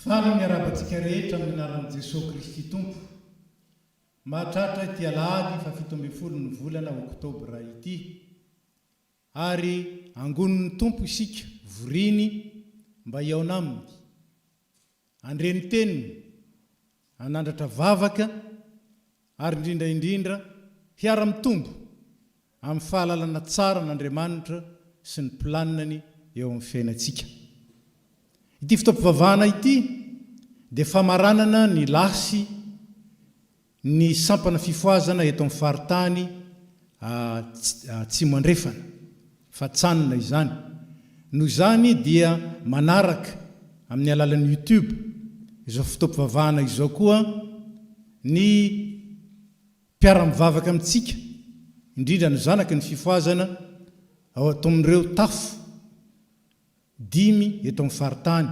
Faly miarahaba antsika rehetra amin'ny anaran'i Jesoa Kristy Tompo. Mahatratra ity alahady faha 17 ny volana oktobra ity. Ary angonin'ny Tompo isika voriny mba hihaona Aminy, handre ny Teniny, hanandratra vavaka ary indrindra indrindra hiara-mitombo amin'ny fahalalana tsara an'Andriamanitra sy ny planinany eo amin'ny fiainantsika. Ity fotoam-pivavahana ity dia famaranana ny lasy ny sampana fifohazana eto amin'ny faritany Atsimo Andrefana, fa tsanona izany. Noho izany dia manaraka amin'ny alalan'ny YouTube izao fotoam-pivavahana izao koa ny mpiara-mivavaka amintsika, indrindra ny zanaky ny fifohazana ao ato amin'ireo tafo dimy eto amin'ny faritany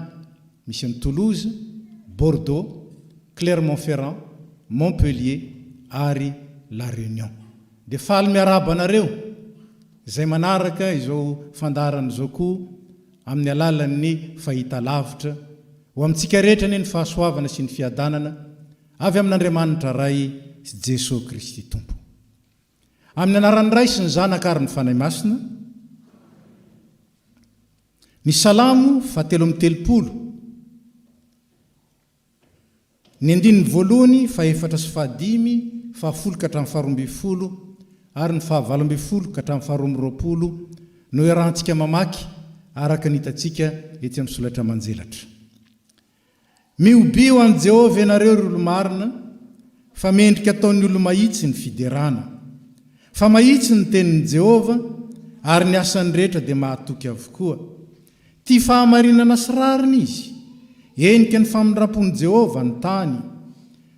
misy an'i Toulouse, Bordeaux, Clermont-Ferrand, Montpellier ary La Réunion. Dia faly miarahaba anareo izay manaraka izao fandaharana izao koa amin'ny alalan'ny fahitalavitra. Ho amintsika rehetra anie ny fahasoavana sy ny fiadanana avy amin'Andriamanitra Ray sy Jesoa Kristy Tompo. Amin'ny anaran'ny Ray sy ny Zanaka ary ny Fanahy Masina. Ny Salamo fahatelo amby 30, ny andininy voalohany, fahefatra sy fahadimy, fahafolo ka hatramin'ny faharoa 12 ary ny faha 18 ka hatramin'ny faha 22 no iarahantsika mamaky araka ny hitantsika etsy amin'ny solaitra manjelatra. Mihobia ho an'i Jehovah ianareo, ry olo-marina, fa mendrika ataon'ny olo-mahitsy ny fiderana. Fa mahitsy ny tenin'i Jehovah, ary ny asany rehetra dia mahatoky avokoa. Tia fahamarinana sy rariny izy. Henika ny famindram-pon'i Jehovah ny tany.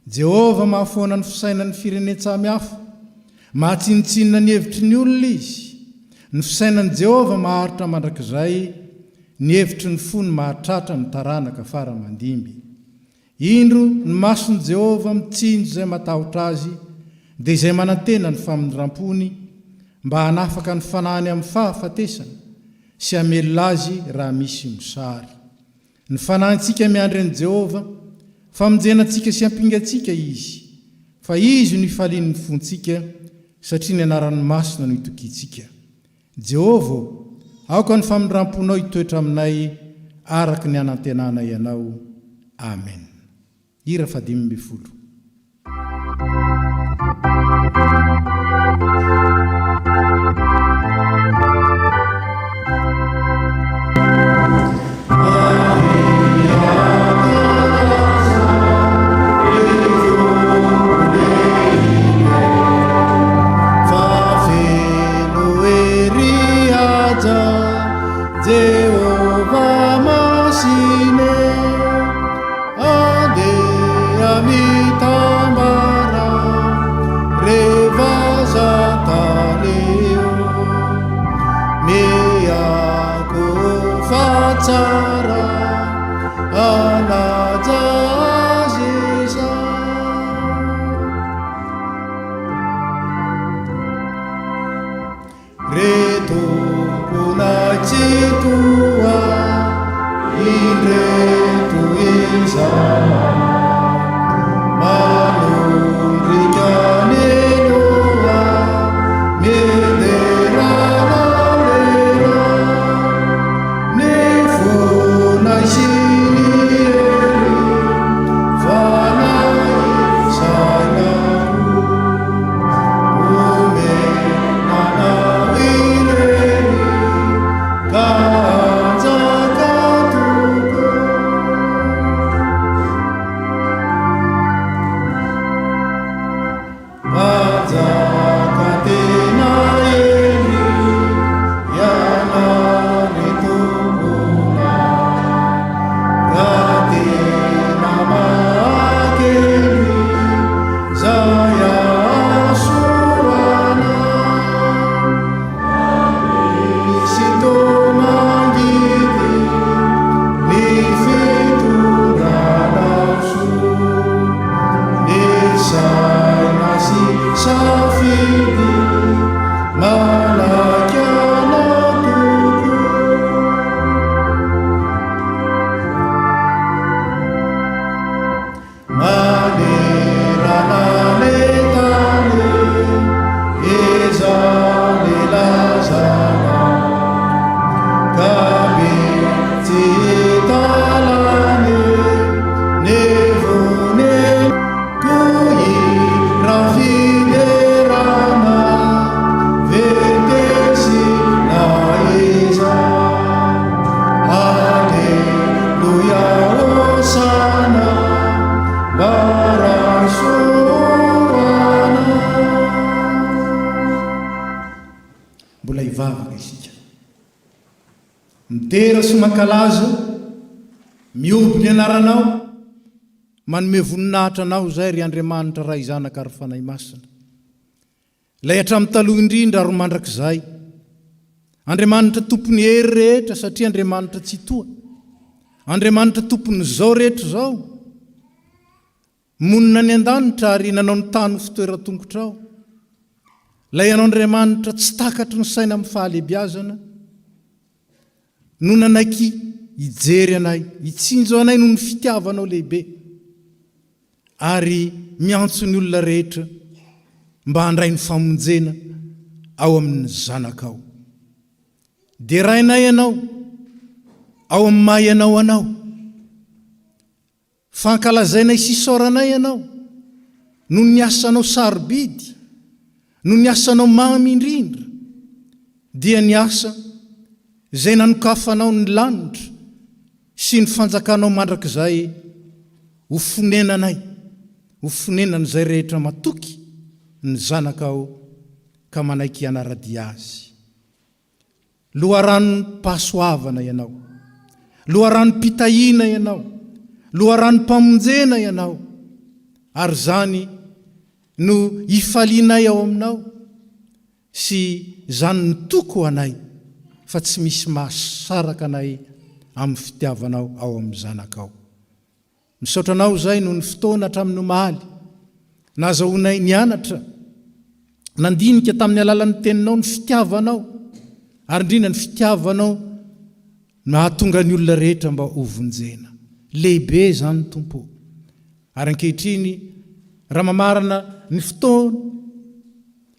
Jehovah mahafoana ny fisainan'ny firenen-tsamy hafa. Mahatsinontsinona ny hevitry ny olona izy. Ny fisainan'i Jehovah maharitra mandrakizay, ny hevitry ny fony mahatratra ny taranaka fara aman-dimby. Indro, ny mason'i Jehovah mitsinjo izay matahotra azy, dia izay manantena ny famindram-pony, mba hanafaka ny fanahiny amin'ny fahafatesana, sy hamelona azy raha misy mosary. Ny fanahintsika miandry an'i Jehovah, famonjena antsika sy ampingantsika Izy, fa Izy no ifalian'ny fontsika, satria ny anarany masina no itokiantsika. Jehovah ô, aoka ny famindram-ponao hitoetra aminay araka ny anantenanay Anao. Amen. Hira faha 15. Andeha mitambara re vazan-tany ô, Miakofa tsara hanaja azy izao. Ry Tomponay Tsitoha, indreto izahay, manondrika ny loha, midera Anao lehilahy, ny fonay sy ny hery, fanahy saina koa, omena Anao irery, ka hanjaka tokoa. Midera sy mankalaza, mihoby ny anaranao, manome voninahitra Anao izay ry Andriamanitra Ray Zanaka ary Fanahy Masina. Ilay hatramin'ny taloha indrindra ary ho mandrakizay. Andriamanitra tompon'ny hery rehetra satria Andriamanitra Tsitoha. Andriamanitra tompon'izao rehetra izao. Monina any an-danitra ary nanao ny tany ho fitoeran-tongotrao. Ilay Ianao Andriamanitra tsy takatry ny saina amin'ny fahalehibiazana no nanaiky hijery anay, hitsinjo anay noho ny fitiavanao lehibe ary miantso ny olona rehetra mba handray ny famonjena ao amin'ny Zanakao. Derainay Ianao ao amin'ny maha Ianao Anao. Fankalazainay sy isaoranay Ianao noho ny asanao sarobidy, noho ny asanao mamy indrindra, dia ny asa izay nanokafanao ny lanitra sy ny fanjakanao mandrakizay ho fonenanay, ho fonenan'izay rehetra matoky ny Zanakao ka manaiky hanara-dia Azy. Loharanom-pahasoavana Ianao. Loharanom-pitahiana Ianao. Loharanom-pamonjena Ianao. Ary izany no ifalianay ao Aminao sy izany no toky ho anay fa tsy misy mahasaraka anay amin'ny fitiavanao ao amin'ny Zanakao. Misaotra anao izay noho ny fotoana hatramin'ny omaly nahazahoanay nianatra, nandinika tamin'ny alalan'ny teninao ny fitiavanao ary indrindra ny fitiavanao nahatonga ny olona rehetra mba ho vonjena. Lehibe izany Tompo ô. Ary ankehitriny raha mamarana ny fotoana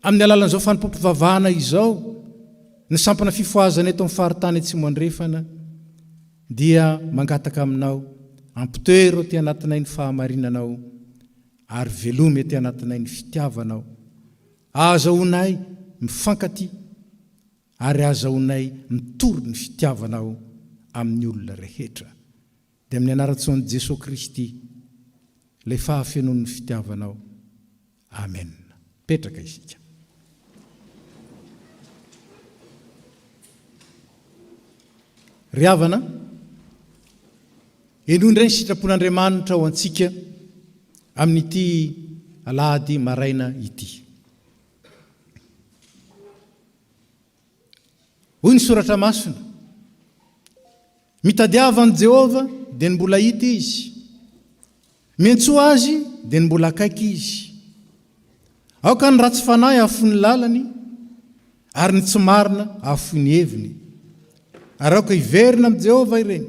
amin'ny alalan'izao fanompoam-pivavahana izao ny sampana fifohazana eto amin'ny faritany Atsimo Andrefana, Dia mangataka aminao, ampitoero aty anatinay ny fahamarinanao, ary velomy aty anatinay ny fitiavanao. Ahazahoanay mifankatia, ary ahazahoanay mitory ny fitiavanao amin'ny olona rehetra. Dia amin'ny anaran-tsoan'i Jesoa Kristy, ilay fahafenoan'ny fitiavanao. Amen. Mipetraka isika. Ry havana, henoy indray ny sitrapon'Andriamanitra ho antsika amin'ity alahady maraina ity. Hoy ny soratra masina, Mitadiava an'i Jehovah, dia ny mbola hita izy. Miantsoa azy, dia ny mbola akaiky izy. Aoka ny ratsy fanahy hahafoy ny lalany, ary ny tsy marina hahafoy ny heviny. Ary aoka hiverina amin'i Jehovah ireny,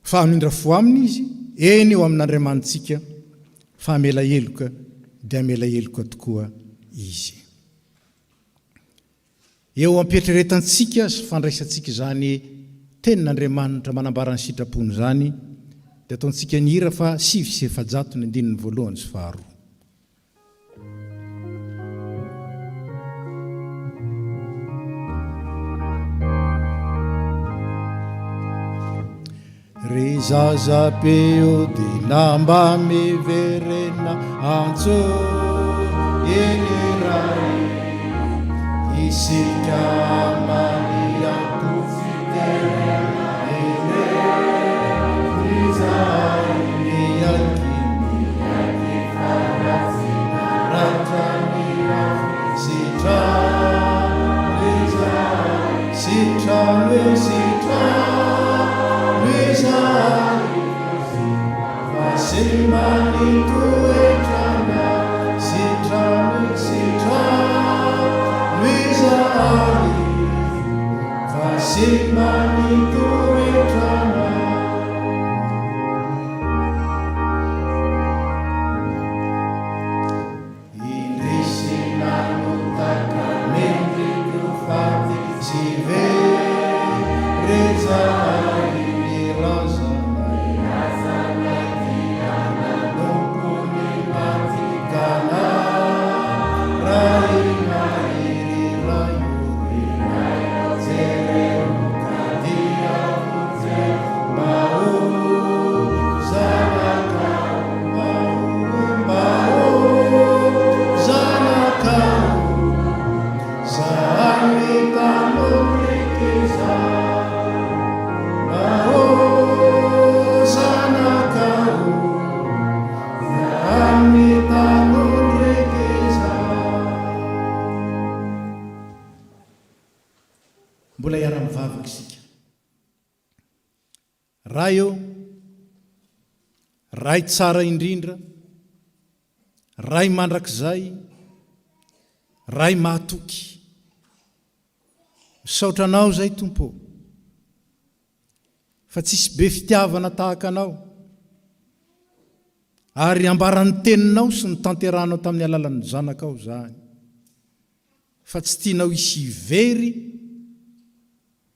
fa hamindra fo aminy izy, eny, ho amin'Andriamanitsika, fa hamela heloka, dia hamela heloka tokoa izy. Eo am-pieritreretantsika sy fandraisantsika izany Tenin'Andriamanitra manambara ny sitrapony izany, dia ataontsika ny hira faha 409 ny andininy voalohany sy faharoa. Ry zaza mpiodina mba miverena antso eny Ray isika mania-po fiterena eny izahay miaiky miaiky faharatsiana ratra ny afo sitrano izahay Sitrano e sitrano izahay fa simba ny toetranay Sitrano e sitrano izahay fa simba ny toetranay. Indrisy nanotaka mendrika ho faty tsy very zahay ny razanay dia nanompo ny maty ka narahina iry ray o ry ray jereo ka dia vonjeo mba ho zanakao mba ho Mba ho zanakao, zahay mitanomriky izany. Ray ô, Ray tsara indrindra, Ray mandrakizay, Ray mahatoky. Misaotra Anao izay Tompo ô, fa tsisy be fitiavana tahaka Anao, ary ambaran'ny Teninao sy ny tanterahanao tamin'ny alalan'ny Zanakao izany, fa tsy tianao hisy hivery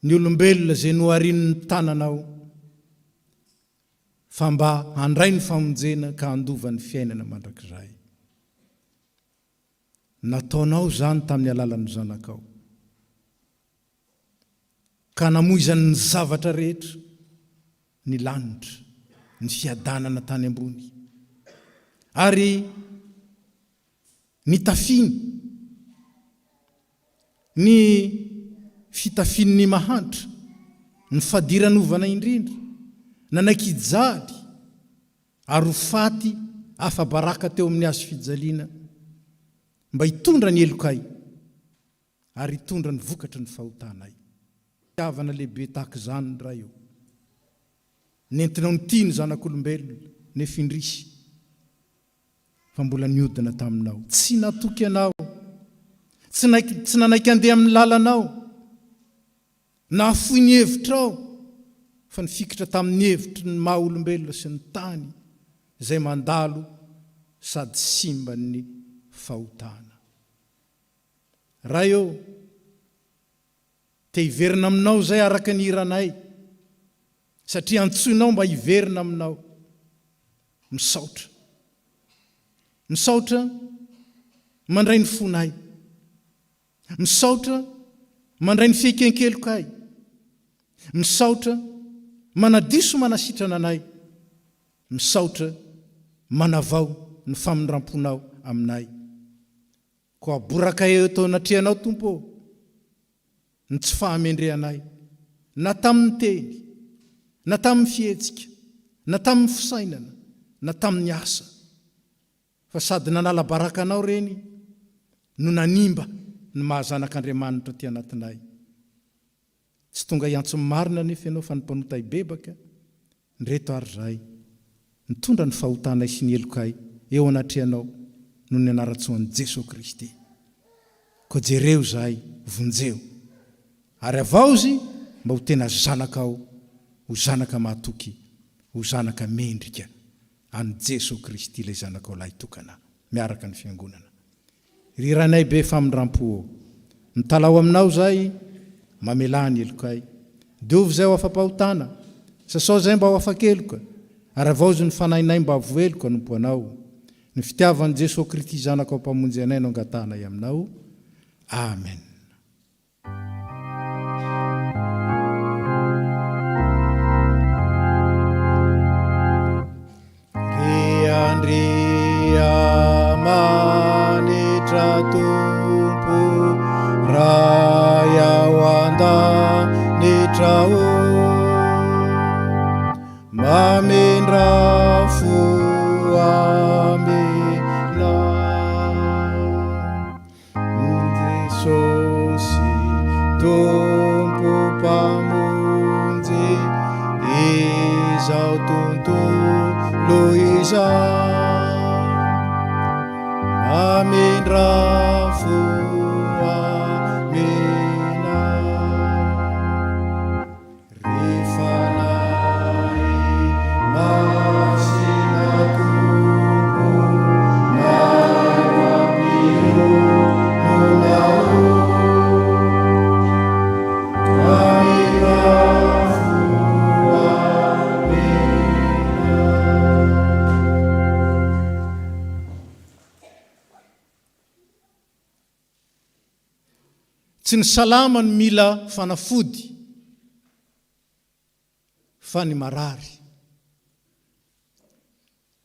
ny olombelona izay noharin'ny tananao, fa mba handray ny famonjena ka handova ny fiainana mandrakizay. Nataonao izany tamin'ny alalan'ny Zanakao, ka namoizany ny zavatra rehetra, ny lanitra, ny fiadanana tany ambony, ary nitafiany ny fitafian'ny mahantra, ny fadiranovana indrindra, nanaiky hijaly ary ho faty afa-baraka teo amin'ny hazo fijaliana mba hitondra ny helokay ary hitondra ny vokatry ny fahotanay. Fitiavana lehibe tahaka izany, Ray ô! Nentinao nitia ny zanak'olombelona, nefa indrisy fa mbola niodina taminao. Tsy natoky anao, tsy tsy nanaiky handeha amin'ny lalanao, nahafoy ny hevitrao, fa nifikitra tamin'ny hevitry ny maha olombelona sy ny tany izay mandalo sady simban'ny fahotana. Ray ô, te hiverina aminao izay araka ny hiranay, satria antsoinao mba hiverina aminao. Misaotra. Misaotra mandray ny fonay. Misaotra mandray ny fiaiken-kelokay. Misaotra manadio sy manasitrana anay. Misaotra manavao ny famindram-ponao aminay. Koa aboraka eto anatrehanao, Tompo ô, ny tsy fahamendrehanay, na tamin'ny teny, na tamin'ny fihetsika, na tamin'ny fisainana, na tamin'ny asa, fa sady nanala baraka Anao ireny no nanimba ny maha zanak'Andriamanitra aty anatinay. Tsy tonga hiantso ny marina anefa Ianao fa ny mpanota hibebaka, Ndreto ary izahay, mitondra ny fahotanay sy ny helokay eo anatrehanao noho ny anaran-tsoan'i Jesoa Kristy. Koa jereo izahay, vonjeo, ary havaozy mba ho tena zanakao, ho zanaka mahatoky, ho zanaka mendrika an'i Jesoa Kristy ilay Zanakao Lahitokana, miaraka ny Fiangonana. Ry Rainay be famindrampo ô, mitalaho aminao izahay, mamelà ny helokay. Diovy izay ho afa-pahotana, sasao izay mba ho afa-keloka, ary havaozy ny fanahinay mba havoheloka hanompo Anao. Ny fitiavan'i Jesoa Krity Zanakao Mpamonjy anay no angatahanay aminao. Amen. Ry Andriamanitra Tompo, Ray ao an-danitra ô, mamindrà fo aminay. Jesosy Tompo Mpamonjy izao tontolo izao Mamindra fo aminay Ry Fanahy Masina Tompo mampionona o Mamindrafo amena. Tsy ny salama no mila fanafody fa ny marary.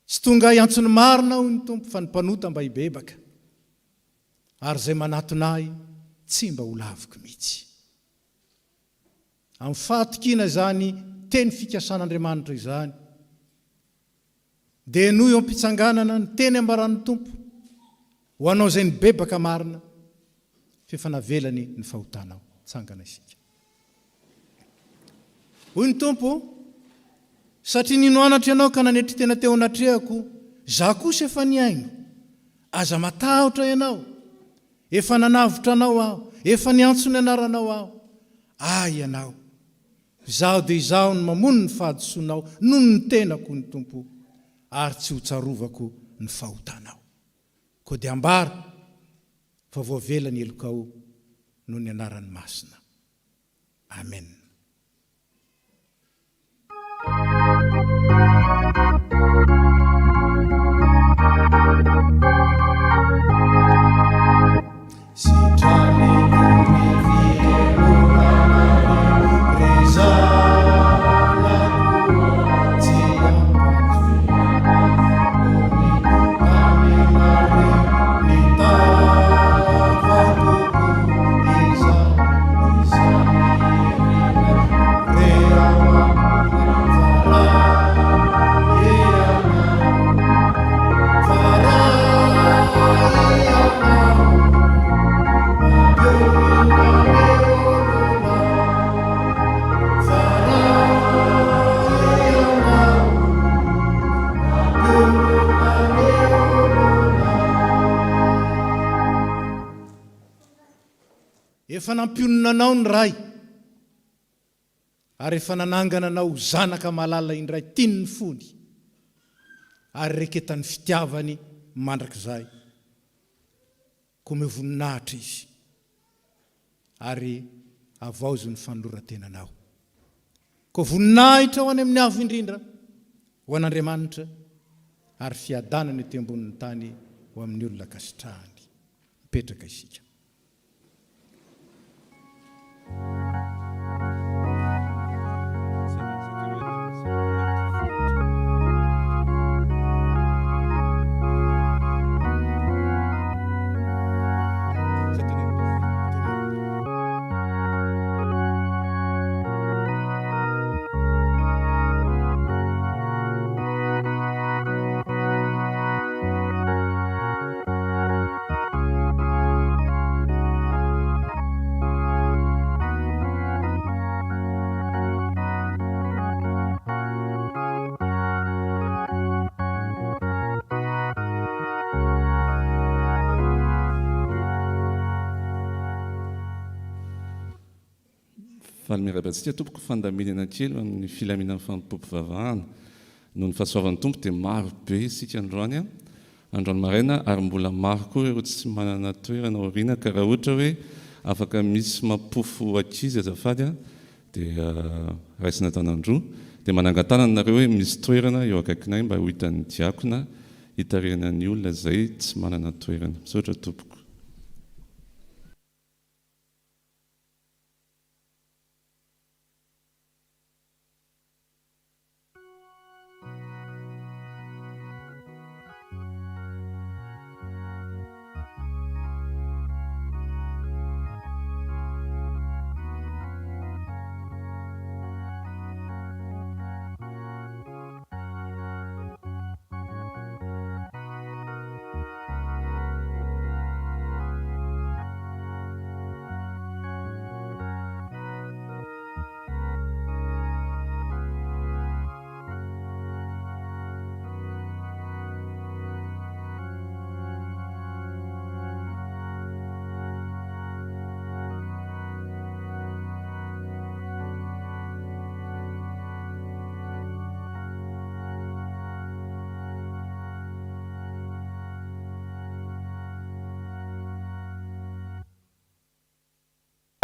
Tsy tonga hiantso ny marina hoy ny Tompo fa ny mpanota mba hibebaka. Ary izay manatona ahy tsy mba ho laviko mihitsy. Amin'ny fahatokiana izany teny fikasan'Andriamanitra izany, dia henoy eo am-pitsanganana ny teny ambaran'ny Tompo ho anao izay nibebaka marina, f'efa navelany ny fahotanao. Tsangana isika. Hoy ny Tompo. Satria nino anatra ianao ka nanetry tena teo anatrehako, Izaho kosa efa nihaino. Aza matahotra ianao. Efa nanavotra anao Aho, efa niantso ny anaranao Aho. Ahy ianao. Izaho dia Izaho no mamono ny fahadisoanao noho ny tenako, hoy ny Tompo, ary tsy hotsarovako ny fahotanao. Koa dia ambara fa voavela ny helokao noho ny anarany masina. Amen. Efa nampionona anao ny Ray, ary efa nanangana anao ho zanaka malala indray tian'ny fony, ary reketan'ny fitiavany mandrakizay. Koa omeo voninahitra Izy, ary havaozy ny fanoloran-tenanao. Koa voninahitra ho any amin'ny Avo Indrindra, ho an'Andriamanitra, ary fiadanana ety ambonin'ny tany ho amin'ny olona ankasitrahany. Mipetraka isika. Faly miarahaba antsika tompoko, fandaminana kely ho an'ny filaminan'ny fanompoam-pivavahana. Noho ny fahasoavan'ny Tompo dia maro be isika androany an! Androany maraina ary mbola maro koa ireo tsy manana toerana aoriana ka raha ohatra hoe afaka misy mampofo ankizy azafady an! dia raisina tanan-droa dia manangan-tanana nareo hoe misy toerana eo akaikinay mba ho hitan'ny diakona hitarihana ny olona izay tsy manana toerana. Misaotra tompoko.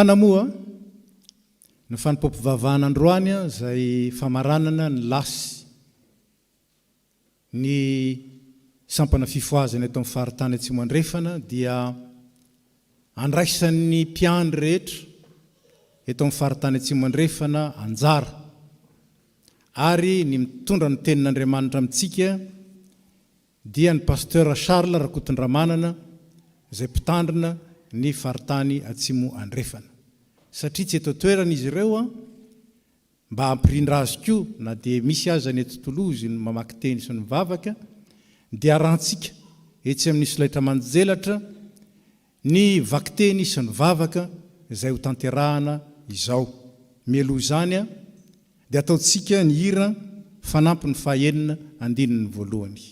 Ana moa ny fanompoam-pivavahana androany izay famaranana ny lasy ny sampana fifohazana eto amin'ny faritany Atsimo Andrefana dia andraisan'ny mpiandry rehetra eto amin'ny faritany Atsimo Andrefana anjara ary ny mitondra ny tenin'Andriamanitra amintsika dia ny Pasteur Charles Rakotondramanana izay mpitandrina ny faritany Atsimo Andrefana. Satria tsy eto an-toerana izy ireo an, mba hampirindra azy koa na dia misy aza ny eto Toulouse ny mamaky teny sy ny mivavaka dia arahantsika etsy amin'ny solaitra manjelatra ny vakiteny sy ny vavaka izay ho tanterahana izao. Mialoha izany dia ataontsika ny hira. Fanampiny fahaenina, andininy voalohany.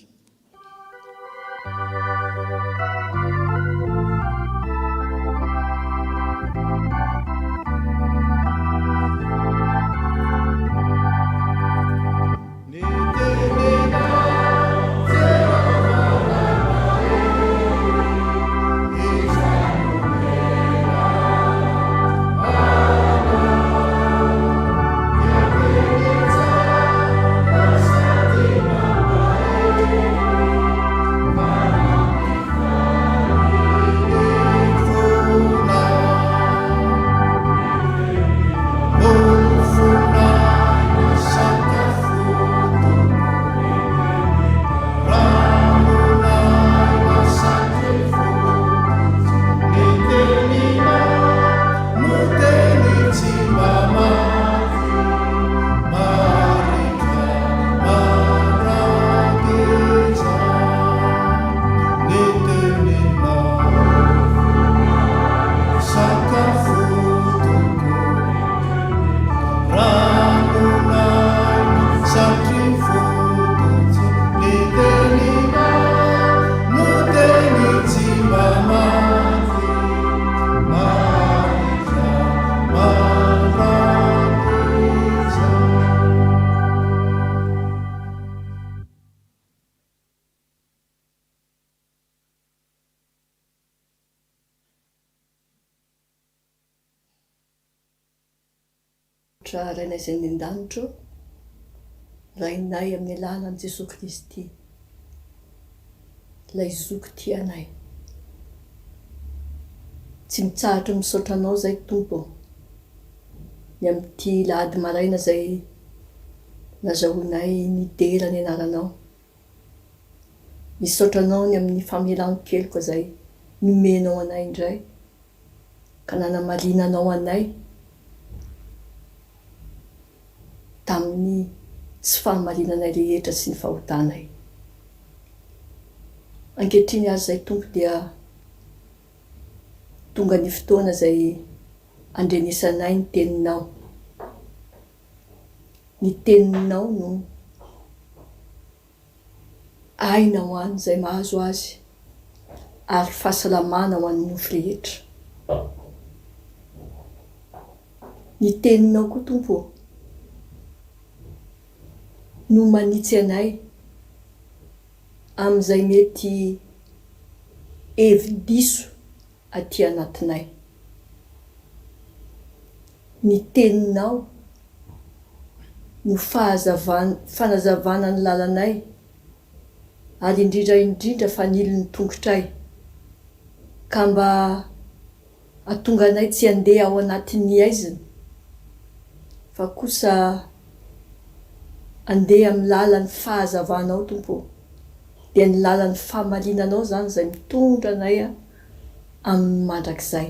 Rainay izay any an-danitra ô, Rainay amin'ny alalan'i Jesoa Kristy, Ilay Zoky tia anay. Tsy mitsahatra misaotra Anao izahay Tompo ô, ny amin'ity lahady maraina izay nazahoanay nidera ny anaranao. Misaotra Anao ny amin'ny famelan-keloka izay nomenao anay indray ka nanamarinanao anay tamin'ny tsy fahamarinanay rehetra sy ny fahotanay. Ankehitriny ary izay Tompo dia tonga ny fotoana izay andrenesanay ny Teninao. Ny Teninao no aina ho an'izay mahazo azy ary fahasalamana ho an'ny nofo rehetra. Ny Teninao koa Tompo ô, no manitsy anay amin'izay mety hevi-diso aty anatinay. Ny Teninao no fanazavana ny lalanay ary indrindra indrindra fanilon'ny tongotray, ka mba hahatonga anay tsy handeha ao anatin'ny haizina, fa kosa handeha amin'ny lalan'ny fahazavanao, Tompo ô, dia ny lalan'ny fahamarinanao izany izay mitondra anay amin'ny mandrakizay.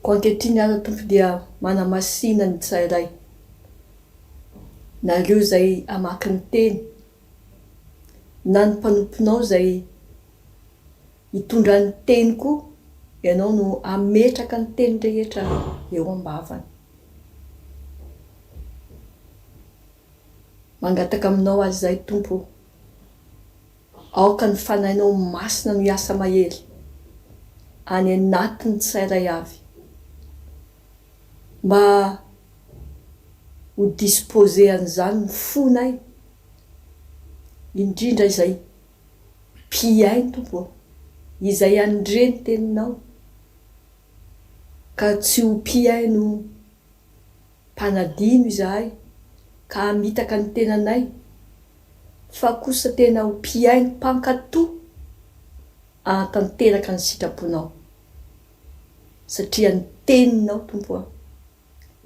Koa ankehitriny ary Tompo dia manamasina ny tsirairay, na ireo izay hamaky ny teny, na ny mpanomponao izay hitondra ny teny koa, Ianao no hametraka ny teny rehetra eo am-bavany. Mangataka Aminao aho izay Tompo o. Aoka ny Fanahinao Masina no hiasa mahery any anatin'ny tsirairay avy mba ho disposer an'izany ny fonay, indrindra izay mpihaino Tompo ô, izay handre ny Teninao ka tsy ho mpihaino mpanadino izahay ka hamitaka ny tenanay fa kosa tena ho mpihaino mpankatò hahatanteraka ny sitraponao, satria ny Teninao, Tompo a,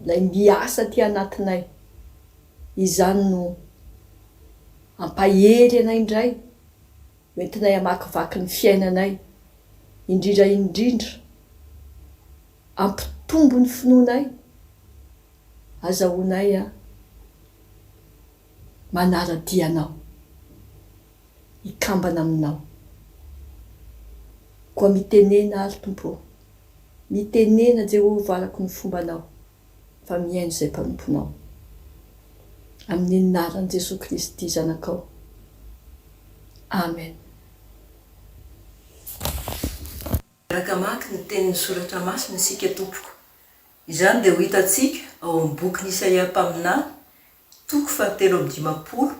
ilay miasa aty anatinay, izany no hampahery anay indray, ho entinay hamakivaky ny fiainanay, indrindra indrindra hampitombo ny finoanay, azahoanay a. manara-dia Anao, hikambana Aminao. Koa mitenena àry, Tompo ô, mitenena, Jehovah, araka ny fombanao, fa mihaino izay mpanomponao. Amin'ny anaran'i Jesoa Kristy Zanakao. Amen. Miaraka hamaky ny tenin'ny Soratra Masina isika tompoko. Izany dia ho hitantsika ao amin'ny bokin'i Isaia mpaminany, toko fahatelo amby dimampolo,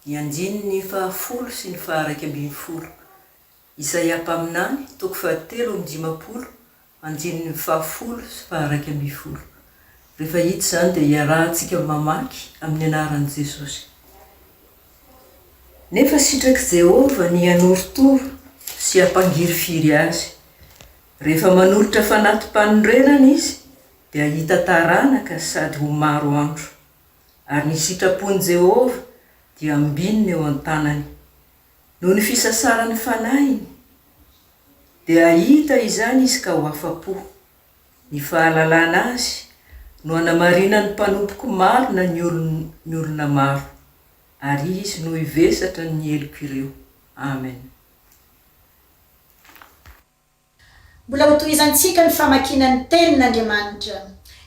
ny andininy fahafolo sy ny faharaika ambin'ny folo. Isaia mpaminany, toko fahatelo amby dimampolo, andininy fahafolo sy faharaika ambin'ny folo. Rehefa hita izany dia iarahantsika mamaky amin'ny anaran'i Jesosy. Nefa sitrak'i Jehovah ny hanorotoro sy hampangirifiry azy. Rehefa manolotra fanati-panorenana izy, dia hahita taranaka sady ho maro andro. Ary ny sitrapon'i Jehovah dia ambinina eo an-tanany. Noho ny fisasaran'ny fanahiny, dia hahita izany izy ka ho afa-po. Ny fahalalana azy no hanamarinan'ny mpanompoko marina ny ny olona maro, ary izy no hivesatra ny helok'ireo. Amen. Mbola hotohizantsika ny famakiana ny Tenin'Andriamanitra.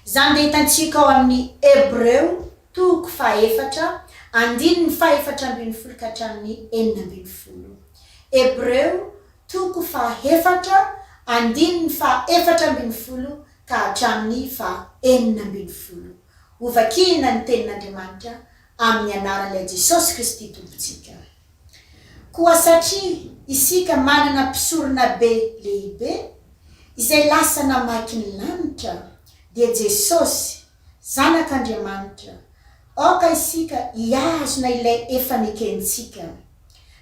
Izany dia hitantsika ao amin'ny Hebreo toko fahaefatra, andininy fahefatra ambin'ny folo ka hatramin'ny 16. Hebreo toko fahefatra, andininy fahaefatra ambin'ny folo ka hatramin'ny faha-16. Hovakina ny Tenin'Andriamanitra amin'ny anaran'ilay Jesosy Kristy Tompontsika. Koa satria isika manana Mpisoronabe lehibe, izay lasa namaky ny lanitra, dia Jesosy, Zanak'Andriamanitra, aoka isika hihazona ilay efa nekentsika.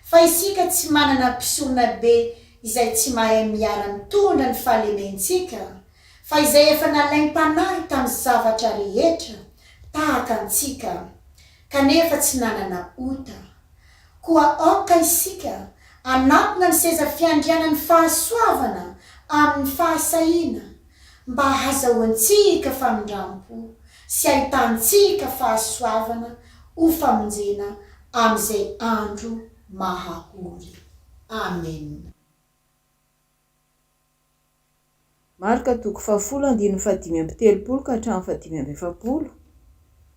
Fa isika tsy manana Mpisoronabe izay tsy mahay miara-mitondra ny fahalementsika, fa izay efa nalaim-panahy tamin'ny zavatra rehetra tahaka antsika, kanefa tsy nanana ota. Koa aoka isika hanatona ny seza fiandrianan'ny fahasoavana amin'ny fahasahiana, mba hahazahoantsika famindram-po sy hahitantsika fahasoavana ho famonjena amin'izay andro mahahory. Amena. Marka toko fahafolo andininy fahadimy amby telopolo ka hatramin'ny fahadimy amby efapolo,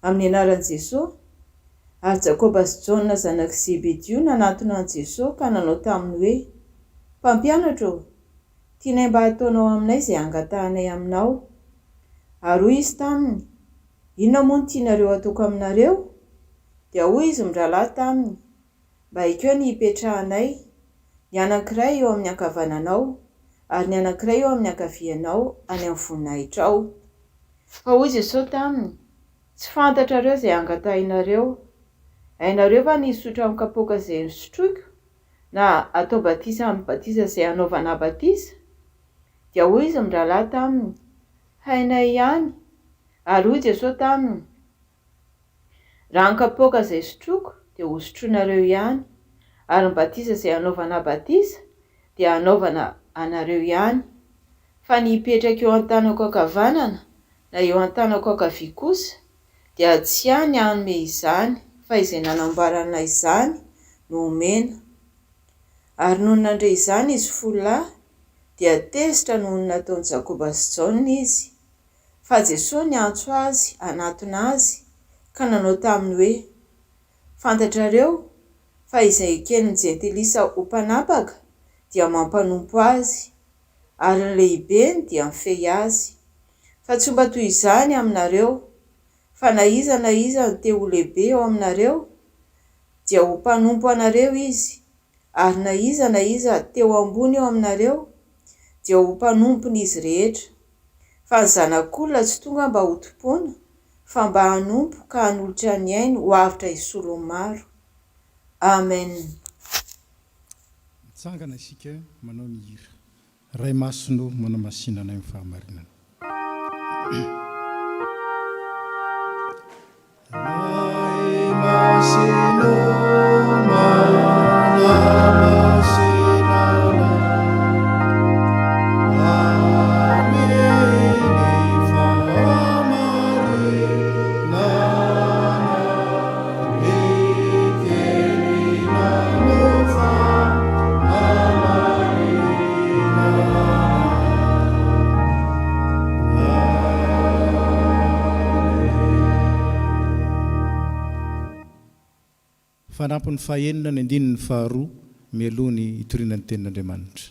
Amin'ny anaran'i Jesoa. Ary Jakoba sy Jaona zanak'i Zebedio nanatona an'i Jesoa ka nanao taminy hoe, Mpampianatra ô, tianay mba hataonao aminay izay angatahanay aminao. Ary hoy Izy taminy, Inona moa no tianareo hataoko aminareo? Dia hoy izy mirahalahy taminy, Mba ekeo ny hipetrahanay, ny anankiray eo amin'ny ankavananao, ary ny anankiray eo amin'ny ankavianao any amin'ny voninahitrao. Fa hoy Jesosy taminy, Tsy fantatrareo izay angatahinareo. Hainareo va ny hisotro amin'ny kapoaka izay nosotroiko, na hatao batisa amin'ny batisa izay hanaovana ahy batisa? Dia hoy izy mirahalahy taminy, Hainay ihany. Ary hoy Jesosy taminy, Raha ny kapoaka izay sotroiko dia hosotroinareo ihany, ary ny batisa izay hanaovana ahy batisa dia hanaovana anareo ihany, fa ny hipetraka eo an-tanako ankavanana na eo an-tanako ankavia kosa dia tsy ahy ny hanome izany fa izay nanamboarana izany no homena. Ary nony nandre izany izy folo lahy dia tezitra noho ny nataon'i Jakoba sy Jaona izy, Fa Jesoa niantso azy hanatona azy ka nanao taminy hoe, Fantatrareo fa izay eken'ny Jentilisa ho mpanapaka dia mampanompo azy, ary ny lehibeny dia mifehy azy. Fa tsy mba toy izany aminareo, fa na iza na iza no te ho lehibe eo aminareo, dia ho mpanompo anareo izy, Ary na iza na iza te ho ambony eo aminareo, dia ho mpanompon'izy rehetra. Fa ny Zanak'olona tsy tonga mba hotompoina, fa mba hanompo ka hanolotra ny ainy ho avotra hisolo ny maro. Amen. Mitsangana isika manao ny hira. Ray Masina o, manamasina anay amin'ny fahamarinana. Ray Masina o, manamasina anay amin'ny fahamarinana. Ny teninao fahamarinana. fanampiny fahenina ny andininy faharoa mialoha ny hitoriana ny tenin'Andriamanitra.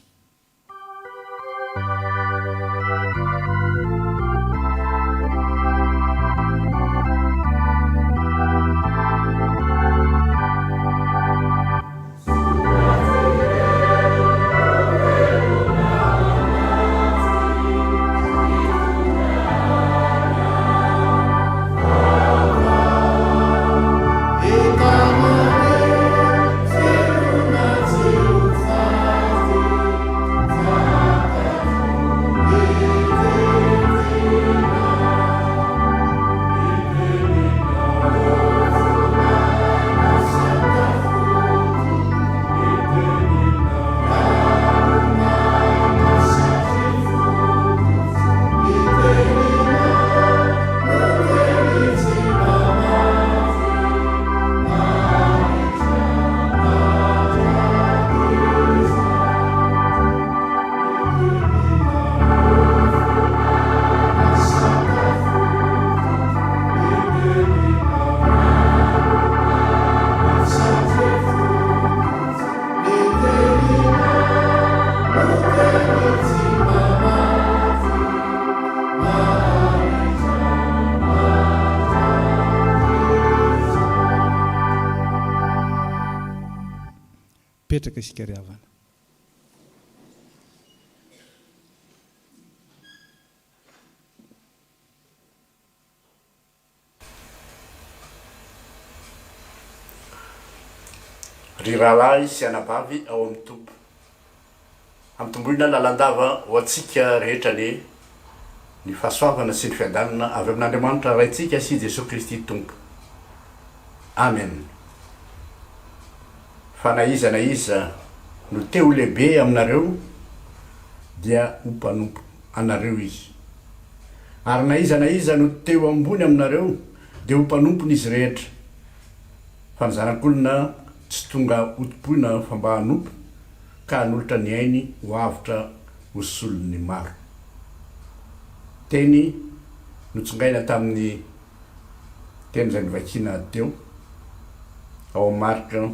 Mipetraka isika ry havana. Ry rahalahy sy anabavy ao amin'ny Tompo, ampitomboina lalandava ho antsika rehetra anie ny fahasoavana sy ny fiadanana avy amin'Andriamanitra Raintsika sy Jesoa Kristy Tompo. Amen. Fa na iza na iza no te ho lehibe aminareo dia ho mpanompo anareo izy. Ary na iza na iza no te ho ambony aminareo dia ho mpanompon'izy rehetra. Fa ny Zanak'olona tsy tonga hotompoina fa mba hanompo ka hanolotra ny ainy ho avotra ho solon'ny maro. Teny notsongaina tamin'ny teny izay novakiana teo, ao amin'ny Marka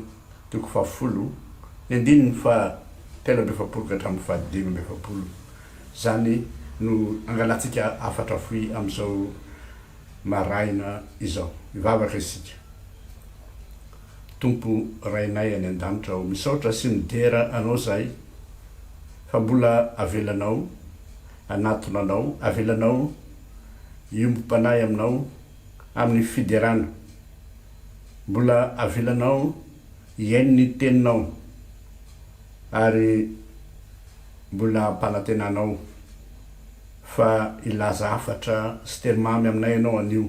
toko fahafolo, ny andininy faha 43 ka hatramin'ny faha 45. Izany no angalantsika hafatra fohy amin'izao maraina izao. Hivavaka isika. Tompo Rainay any an-danitra ô, misaotra sy midera Anao izahay fa mbola avelanao hanatona Anao, avelanao hiombom-panahy Aminao amin'ny fiderana. Mbola avelanao hihaino ny Teninao ary mbola ampanantenanao fa hilaza hafatra sy teny mamy aminay Ianao anio.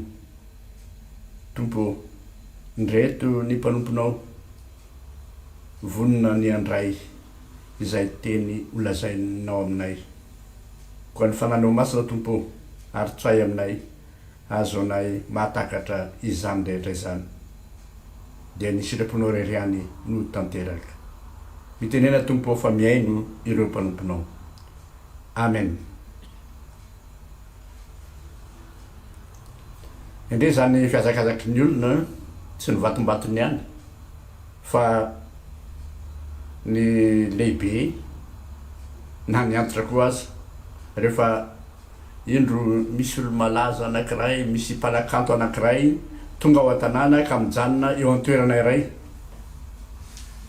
Tompo ô, ndreto ny mpanomponao vonona ny handray izay teny holazainao aminay. Koa ny Fanahinao Masina, Tompo ô, ary tsoahy aminay hahazoanay mahatakatra izany rehetra izany. Dia ny sitraponao irery ihany no ho tanteraka. Mitenena Tompo ô fa mihaino ireo mpanomponao. Amen. Endrey izany fihazakazaky ny olona tsy ny vatombatony ihany fa ny lehibe na ny antitra koa aza rehefa Indro misy olo-malaza anankiray, misy mpanakanto anankiray tonga ao an-tanàna ka mijanona eo an-toerana iray.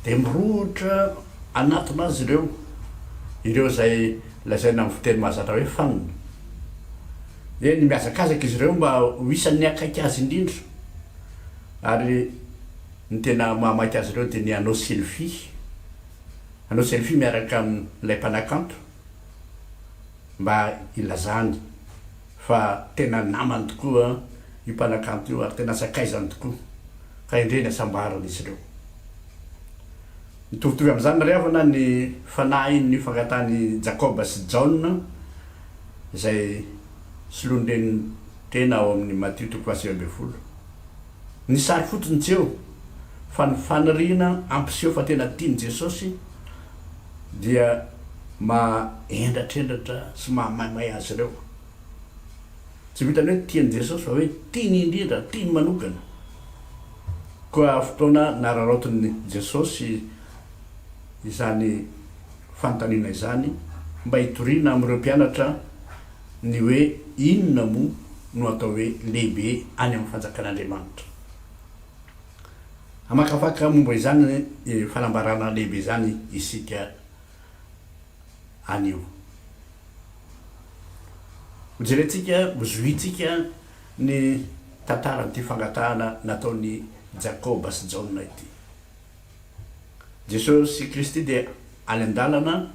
Dia mirohotra hanatona azy ireo, ireo izay lazaina amin'ny fiteny mahazatra hoe fan. Eny, mihazakazaka izy ireo mba ho isan'ny akaiky azy indrindra. Ary ny tena mahamaika azy ireo dia ny hanao selfie, hanao selfie miaraka amin'ilay mpanakanto. mba hilazany fa tena namany tokoa io mpanakanto io ary tena sakaizany tokoa ka endrey ny hasambaran'izy ireo. Mitovitovy amin'izany ry havana ny fanahin'ny fangatahan'i Jakoba sy Jaona izay soloan-dreny tena ao amin'ny Matio toko faha-19. Ny sary fotsiny tsy eo fa ny faniriana hampiseho fa tena tian'i Jesosy dia maha hendratrendratra sy maha maimay azy ireo. Tsy vitan'ny hoe tian'i Jesosy fa hoe tiany indrindra, tiany manokana. Koa fotoana nararaotin'i Jesosy izany fanontaniana izany mba hitoriana amin'ireo mpianatra ny hoe inona moa no atao hoe lehibe any amin'ny fanjakan'Andriamanitra. Hamakafaka momba izany fanambarana lehibe izany isika anio. Hojerentsika, hozohintsika ny tantaran'ity fangatahana nataon'i Jakoba sy Jaona ity. Jesosy Kristy dia any an-dalana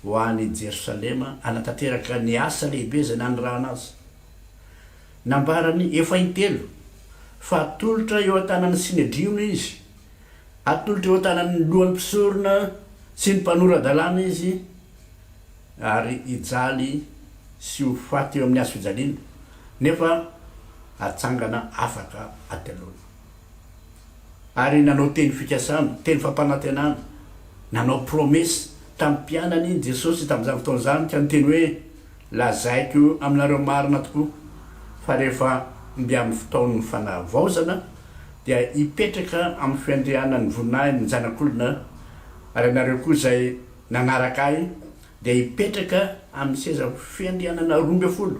ho any Jerosalema hanatanteraka ny asa lehibe izay nanirahana Azy. Nambarany efa intelo fa hatolotra eo an-tanan'ny Synedriona Izy, hatolotra eo an-tanan'ny lohan'ny mpisorona sy ny mpanora-dalàna Izy, ary hijaly sy ho faty eo amin'ny hazo fijaliana, nefa hatsangana afaka hateloana. Ary nanao teny fikasana, teny fampanantenana, nanao promesse tamin'ny mpianany Jesosy tamin'izany fotoana izany ka niteny hoe, Lazaiko aminareo marina tokoa fa rehefa mby amin'ny fotoan'ny fanavaozana dia hipetraka amin'ny fiandrianan'ny voninahiny ny Zanak'olona, ary ianareo koa izay nanaraka Ahy dia hipetraka amin'ny seza fiandrianana 12,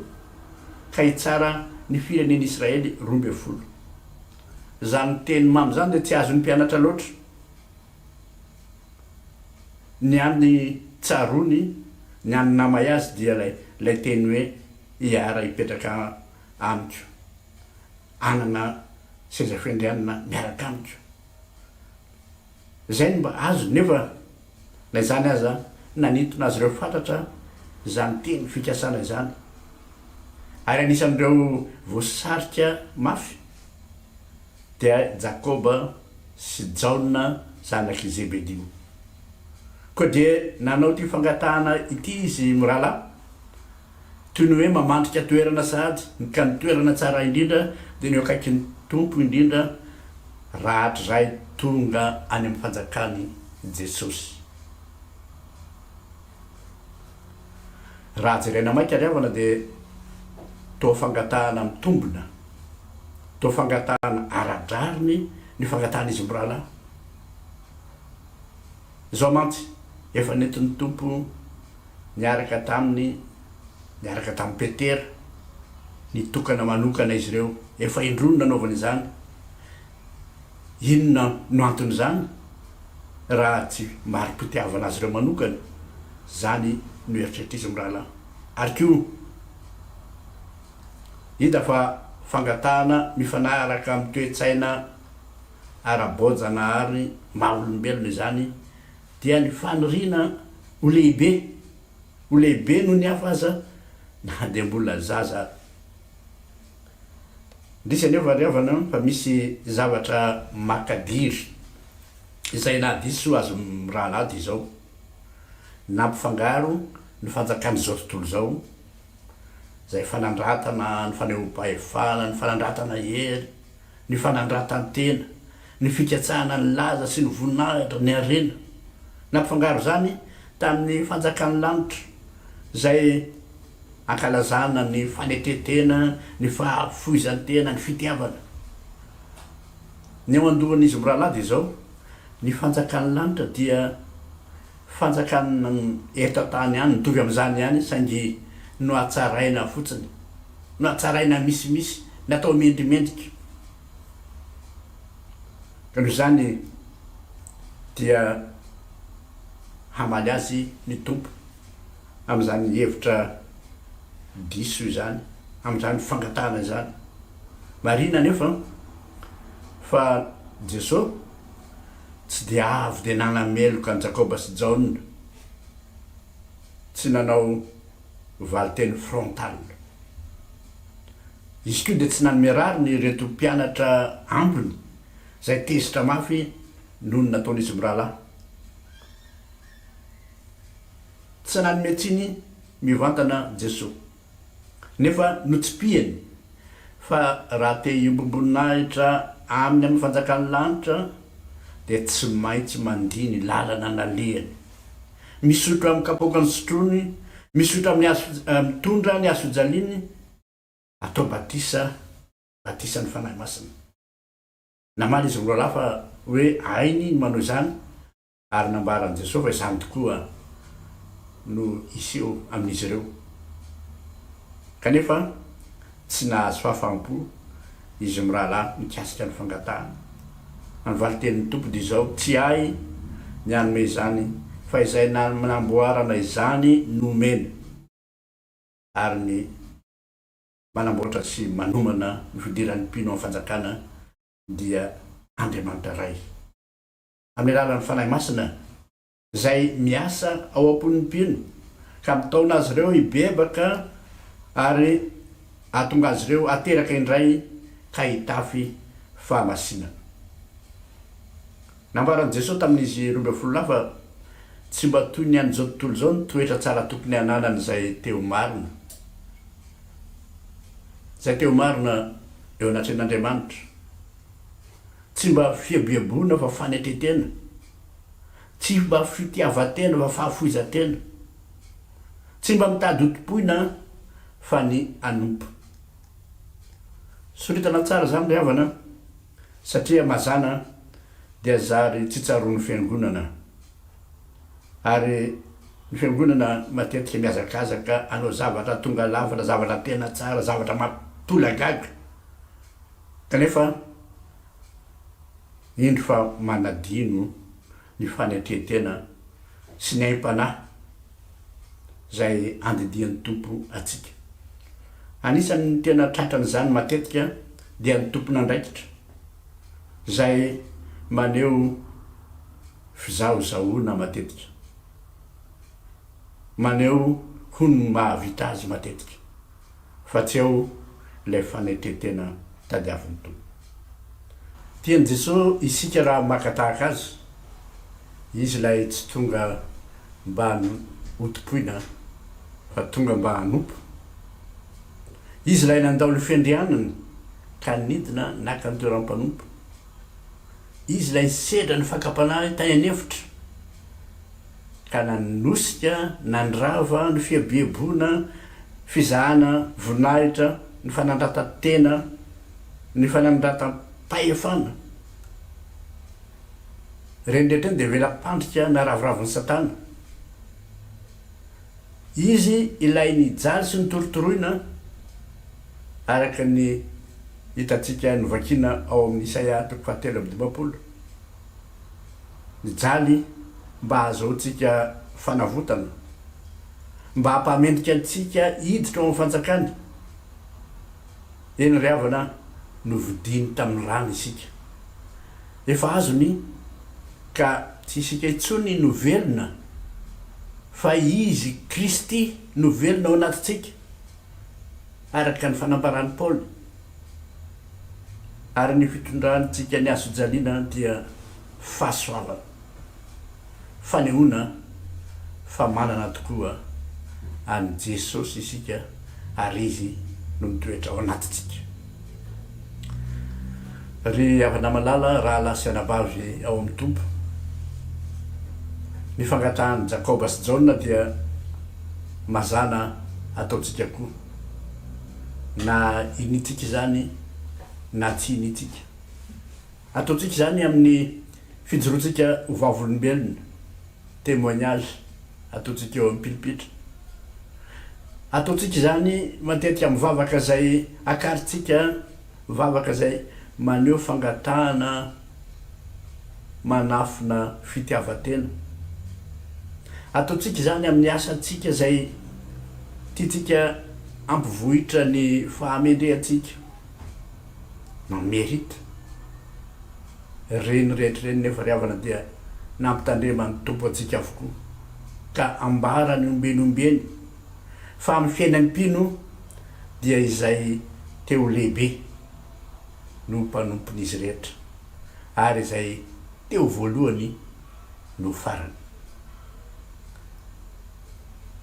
ka hitsara ny firenen'Israely 12. Izany teny mamy izany dia tsy azon'ny mpianatra loatra. Ny an'ny tsaroany, ny an'ny namay azy dia ilay ilay teny hoe hiara hipetraka amiko, hanana seza fiandrianana miaraka amiko. Izay no mba azony nefa na izany aza nanintona azy ireo fatratra izany teny fikasana izany. Ary anisan'ireo voasarika mafy dia Jakoba sy Jaona zanak'i Zebedio. Koa dia nanao ity fangatahana ity izy mirahalahy, toy ny hoe mamandrika toerana sahady, ka ny toerana tsara indrindra dia ny eo akaikin'ny Tompo indrindra rahatrizay tonga any amin'ny fanjakan'i Jesosy. Raha jerena maika ry havana dia toa fangatahana mitombina, toa fangatahana ara-drariny ny fangatahan'izy mirahalahy. Izao mantsy, efa nentin'ny Tompo niaraka taminy, niaraka tamin'i Petera, nitokana manokana izy ireo. Efa indroa no nanaovany izany. Inona no anton'izany raha tsy mari-pitiavana azy ireo manokana? Izany no eritreritr'izy mirahalahy. Ary koa, hita fa fangatahana mifanaraka amin'ny toe-tsaina ara-boajanahary maha-olombelona izany dia ny faniriana ho lehibe, ho lehibe noho ny hafa aza na dia mbola zaza. Indrisy anefa ry havana fa misy zavatra makadiry izay nahadiso azy mirahalahy dia izao, nampifangaro ny fanjakan'izao tontolo izao, izay fanandratana ny fanehoam-pahefana, ny fanandratana hery, ny fanandratan-tena, ny fikatsahana ny laza sy ny voninahitra, ny harena. Nampifangaro izany tamin'ny fanjakan'ny lanitra izay ankalazana ny fanetren-tena, ny fahafoizan-tena, ny fitiavana. Ny ao an-dohan'izy mirahalahy dia izao, ny fanjakan'ny lanitra dia fanjakana eto an-tany ihany, mitovy amin'izany ihany saingy nohatsaraina fotsiny. Nohatsaraina misimisy, natao mendrimendrika. Ka noho izany dia hamaly azy ny Tompo amin'izany hevitra diso izany, amin'izany fangatahana izany. Marihina anefa fa Jesoa tsy dia avy dia nanameloka an'i Jakoba sy Jaona, tsy nanao valinteny frontal. Izy koa dia tsy nanome rariny ireto mpianatra ambiny izay tezitra mafy noho ny nataon'izy mirahalahy. Tsy nanome tsiny mivantana Jesoa. Nefa notsipihiny fa raha te hiombom-boninahitra Aminy amin'ny fanjakan'ny lanitra dia tsy maintsy mandia ny lalana nalehany. Misotro amin'ny kapoaka nosotroiny, misotro amin'ny hazo, mitondra ny hazo fijaliany, atao batisa, batisan'ny Fanahy Masina. Namaly izy roalahy fa hoe hainy ny manao izany ary nambaran'i Jesoa fa izany tokoa no hiseho amin'izy ireo. Kanefa tsy nahazo fahafaham-po izy mirahalahy mikasika ny fangatahana. Ny valin-tenin'ny Tompo dia izao, Tsy ahy ny hanome izany, fa izay namboarana izany no omena. Ary ny manamboatra sy manomana ny fidiran'ny mpino amin'ny fanjakana dia Andriamanitra Ray. Amin'ny alalan'ny Fanahy Masina izay miasa ao am-pon'ny mpino ka mitaona azy ireo hibebaka ary hahatonga azy ireo hateraka indray ka hitafy fahamasinana. Nambaran'i Jesoa tamin'izy 12 lahy fa tsy mba toy ny an'izao tontolo izao ny toetra tsara tokony hananan'izay te ho marina. Izay te ho marina eo anatrehan'Andriamanitra. Tsy mba fieboeboana fa fanetren-tena. Tsy mba fitiavan-tena fa fahafoizan-tena. Tsy mba mitady hotompoina fa ny hanompo. Soritana tsara izany ry havana satria mazàna dia zary tsy tsaroan'ny fiangonana. Ary ny fiangonana matetika mihazakazaka hanao zavatra tonga lafatra, zavatra tena tsara, zavatra mampitolagaga. Kanefa indro fa manadino ny fanetren-tena sy ny aim-panahy izay andidian'ny Tompo antsika. Anisan'ny tena tratran'izany matetika dia ny tompon'andraikitra izay maneho fizahozahoana matetika. Maneho hono ny mahavita azy matetika fa tsy ao ilay fanetren-tena tadiavin'ny Tompo. Tian'i Jesoa isika raha maka tahaka Azy. Izy ilay tsy tonga mba hotompoina fa tonga mba hanompo. Izy ilay nandao ny fiandrianany ka nidina naka ny toeram-panompo. Izy ilay nisedra ny fakam-panahy tany an'efitra, ka nanosika, nandrava ny fieboeboana, fizahana voninahitra, ny fanandratan-tena, ny fanandratam-pahefana. Ireny rehetra ireny dia vela-pandrika naraviravin'i Satana. Izy ilay nijaly sy notorotoroina, araka ny hitantsika novakiana ao amin'ny Isaia toko fahatelo amby dimampolo. Nijaly mba hahazoantsika fanavotana, mba hampahamendrika antsika hiditra ao amin'ny fanjakany. Eny ry havana, novidiny tamin'ny rany isika. Efa azony ka tsy isika intsony no velona fa Izy Kristy no velona ao anatintsika, araka ny fanambaran'i Paoly. Ary ny fitondrantsika ny hazojaliana dia fahasoavana, fanehoana fa manana tokoa an'i Jesosy isika ary Izy no mitoetra ao anatintsika. Ry havana malala, rahalahy sy anabavy ao amin'ny Tompo, ny fangatahan'i Jakoba sy Jaona dia mazàna ataontsika koa, na iniantsika izany na tsy iniantsika. Ataontsika izany amin'ny fijoroantsika ho vavolombelona, témoignage, ataontsika eo amin'ny pilipitra. Ataontsika izany matetika amin'ny vavaka izay akarintsika, vavaka izay maneho fangatahana manafina fitiavan-tena. Ataontsika izany amin'ny asantsika izay tiantsika hampivohitra ny fahamendrehantsika, na mérite. Ireny rehetra ireny nefa ry havana dia nampitandreman'ny Tompo antsika avokoa, ka ambarany ombieny ombieny fa amin'ny fiainan'ny mpino dia izay te ho lehibe no mpanompon'izy rehetra, ary izay te ho voalohany no ho farany.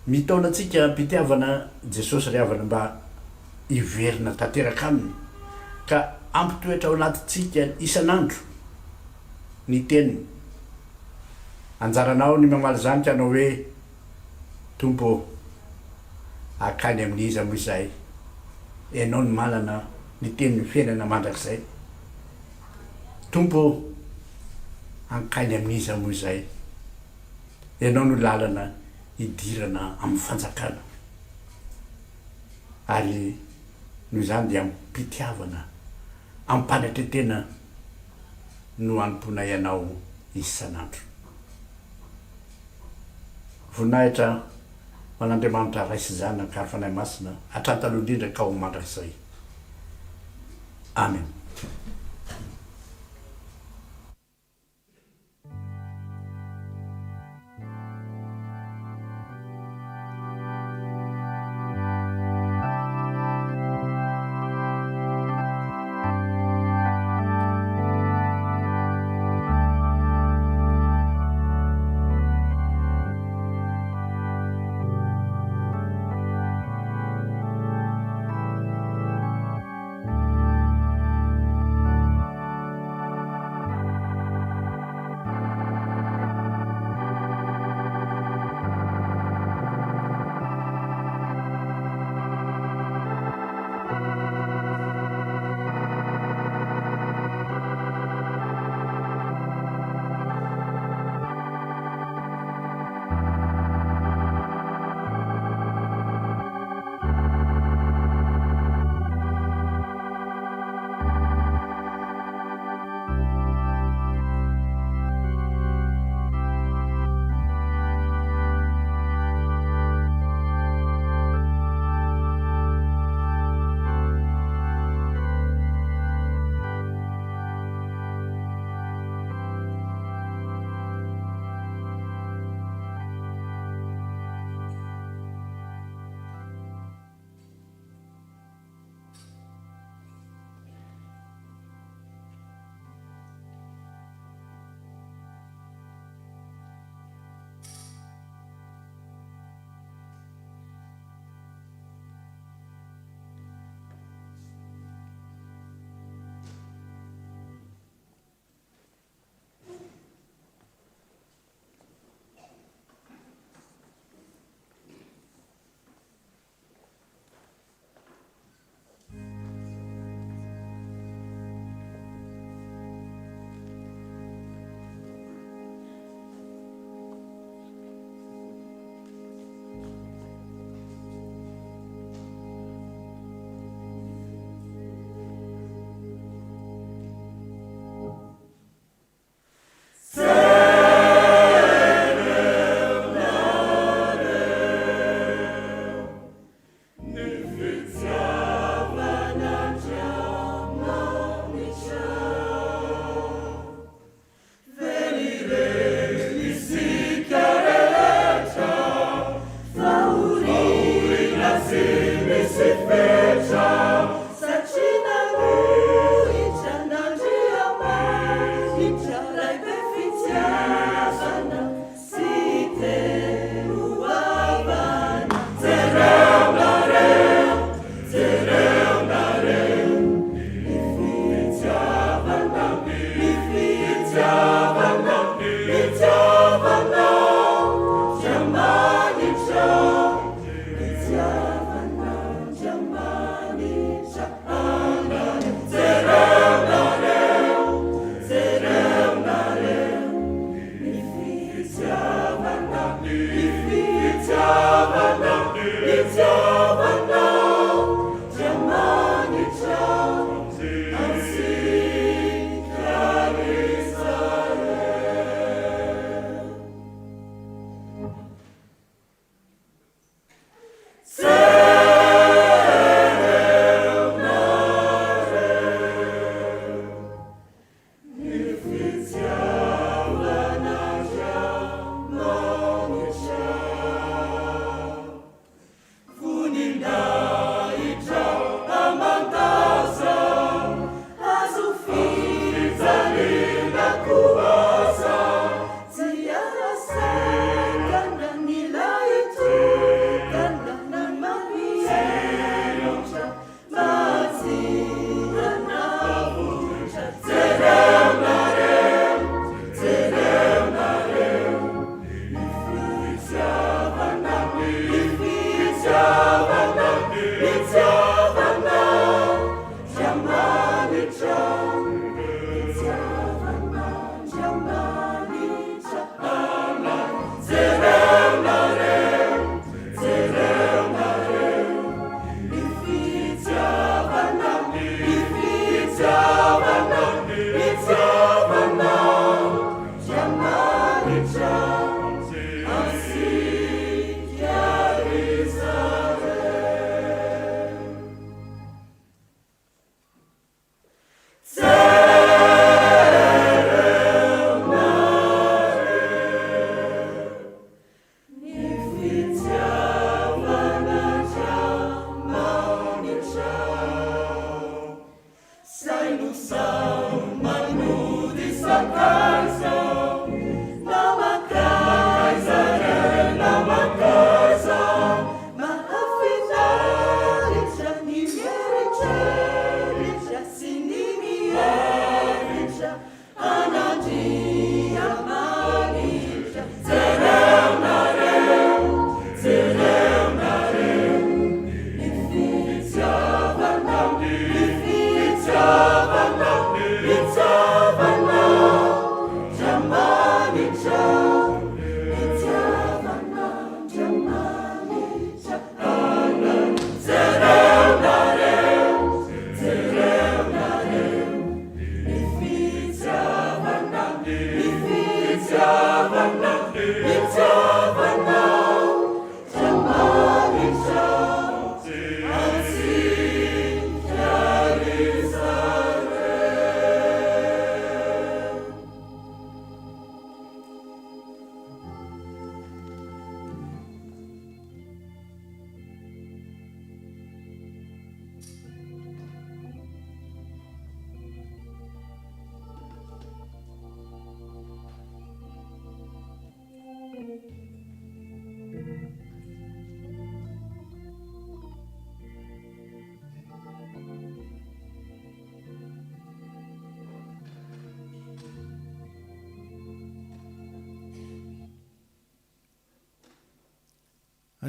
Mitaona antsika am-pitiavana Jesosy ry havana mba hiverina tanteraka Aminy ka hampitoetra ao anatintsika isan'andro ny Teniny. Anjaranao ny mamaly izany ka hanao hoe, Tompo ô, hankany amin'iza moa izahay? Ianao no manana ny tenin'ny fiainana mandrakizay. Tompo ô, hankany amin'iza moa izay? Ianao no lalana hidirana amin'ny fanjakana. Ary noho izany dia amim-pitiavana, amim-panetren-tena no hanompoanay Anao isan'andro. Voninahitra ho an'Andriamanitra Ray sy Zanaka ary Fanahy Masina, hatrany taloha indrindra ka ho mandrakizay. Amen.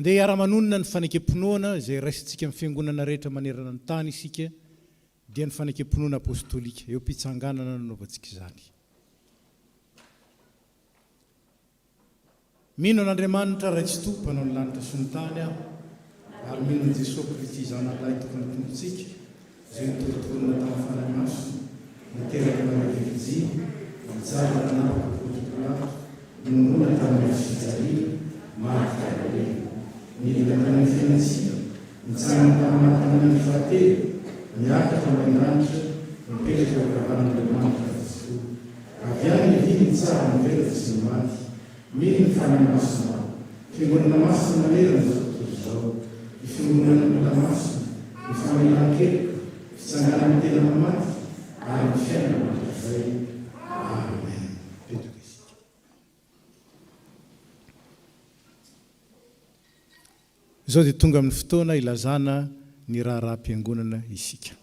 Andeha hiara-manonona ny fanekem-pinoana izay raisintsika amin'ny fiangonana rehetra manerana ny tany isika, dia ny fanekem-pinoana apostolika. Eo am-pitsanganana no anaovantsika izany. Mino an'Andriamanitra Ray Tsitoha Mpanao ny lanitra sy ny tany aho, ary mino an'i Jesoa Kristy Zanany Lahy Tokana Tompontsika, izay notorontoronina tamin'ny Fanahy Masina, niteraka Maria Virjiny, nijaly nanapaka Ponto Pilato, nomonoana tamin'ny hazo fijaliana, maty ka nalevina, nidina tany amin'ny fiainantsika, nitsangana tamin'ny maty tamin'ny andro fahatelo, niakatra ho any an-danitra, mipetraka eo ankavanan'Andriamanitra Ray Tsitoha. Avy any ny vy mitsara ny velona sy ny maty. Mino ny Fanahy Masina aho. Fiangonana masina manerana izao tontolo izao. Ny fiombonan'ny olona masina, ny famelan-keloka, ny fitsanganan'ny tena amin'ny maty, ary ny fiainana mandrakizay. Amen. Mipetraka isika. Izao dia tonga amin'ny fotoana ilazana ny raharaham-piangonana isika.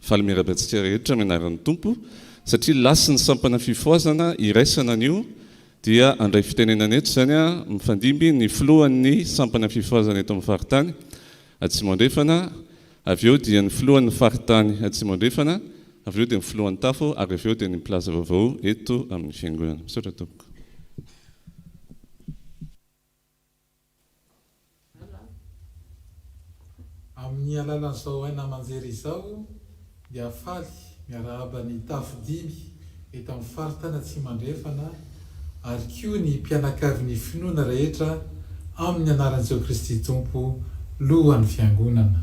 Faly miarahaba antsika rehetra amin'ny anaran'ny Tompo, satria lasin'ny sampana fifohazana iraisana anio dia handray fitenenana eto izany mifandimby ny filohan'ny sampana fifohazana eto amin'ny faritany Atsimo Andrefana, avy eo dia ny filohan'ny faritany Atsimo Andrefana, avy eo dia ny filohan'ny tafo ary avy eo dia ny mpilaza vaovao eto amin'ny fiangonana. Misaotra tompoko. Amin'ny alalan'izao haino aman-jery izao dia faly miarahaba ny tafo dimy eto amin'ny faritany Atsimo Andrefana ary koa ny mpianakavin'ny finoana rehetra amin'ny anaran'i Jesoa Kristy Tompo Lohan'ny Fiangonana.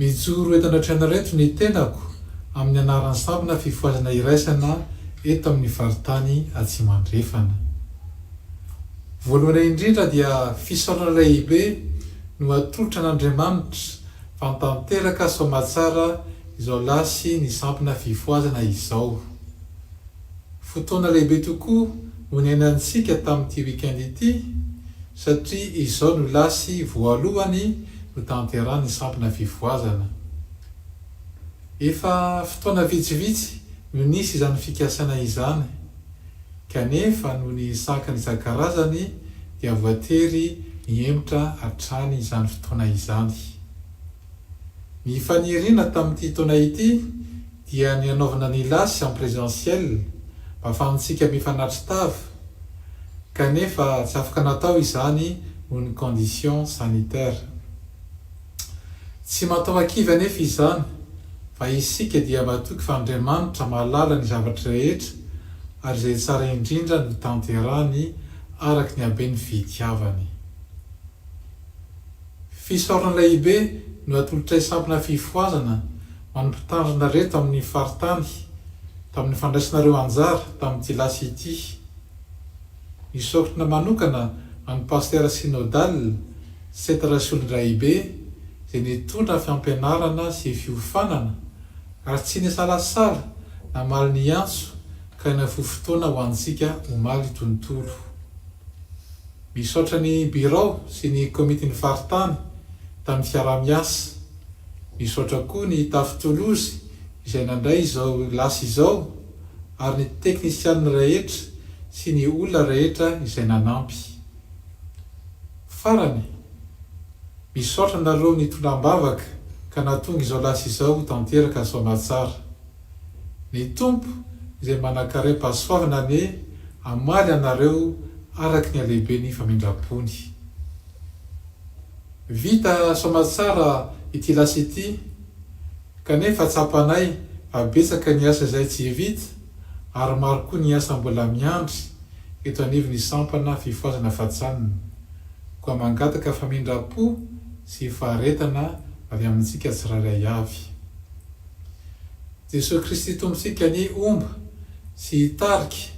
Mijoro eto anatrehanareo eto ny tenako amin'ny anaran'ny sampona fifohazana iraisana eto amin'ny faritany Atsimo Andrefana. Voalohany indrindra dia fisaorana lehibe no atolotra an'Andriamanitra fa nitanteraka soamatsara izao lasy ny sampona fifohazana izao. Fotoana lehibe tokoa no niainantsika tamin'ity week-end ity satria izao no lasy voalohany notanterahan'ny sampona fifohazana. Efa fotoana vitsivitsy no nisy izany fikasana izany. Kanefa noho ny sakana isan-karazany dia voatery nihemotra hatrany izany fotoana izany. Ny faniriana tamin'ity taona ity dia ny hanaovana ny lasy en présentiel mba afahantsika mifanatri-tava kanefa tsy afaka natao izany noho ny conditions sanitaires. Tsy mahatao kivy anefa izany, fa isika dia matoky fa Andriamanitra mahalala ny zavatra rehetra ary izay tsara indrindra no tanterahany araka ny haben'ny fitiavany. Fisaorana lehibe no atolotray sampona fifohazana ho an'ny mpitandrina reto amin'ny faritany tamin'ny fandraisanareo anjara tamin'ity lasy ity. Ny saortina manokana an'i Pasitera Synodal Seth Rasolondraibe izay nitondra fampianarana sy fiofanana ary tsy nisalasala namaly ny antso ka nafoy fotoana ho antsika omaly tontolo. Misaotra ny birao sy ny komitin'ny faritany tamin'ny fiaraha-miasa. Misaotra koa ny Tafo Toulouse izay nandray izao lasy izao ary ny teknisianina rehetra sy ny olona rehetra izay nanampy. Farany, misaotra anareo nitondra am-bavaka ka nahatonga izao lasy izao ho tanteraka soamatsara. Ny Tompo izay manankarem-pahasoavana anie hamaly anareo araky ny halehiben'ny famindram-pony. Vita soamatsara ity lasy ity kanefa tsapanay fa betsaka ny asa izay tsy vita ary maro koa ny asa mbola miandry eto anivon'ny sampana fifohazana Fatsan. Koa mangataka famindram-po sy faharetana avy amintsika tsirairay avy. Jesoa Kristy Tompontsika anie homba sy hitarika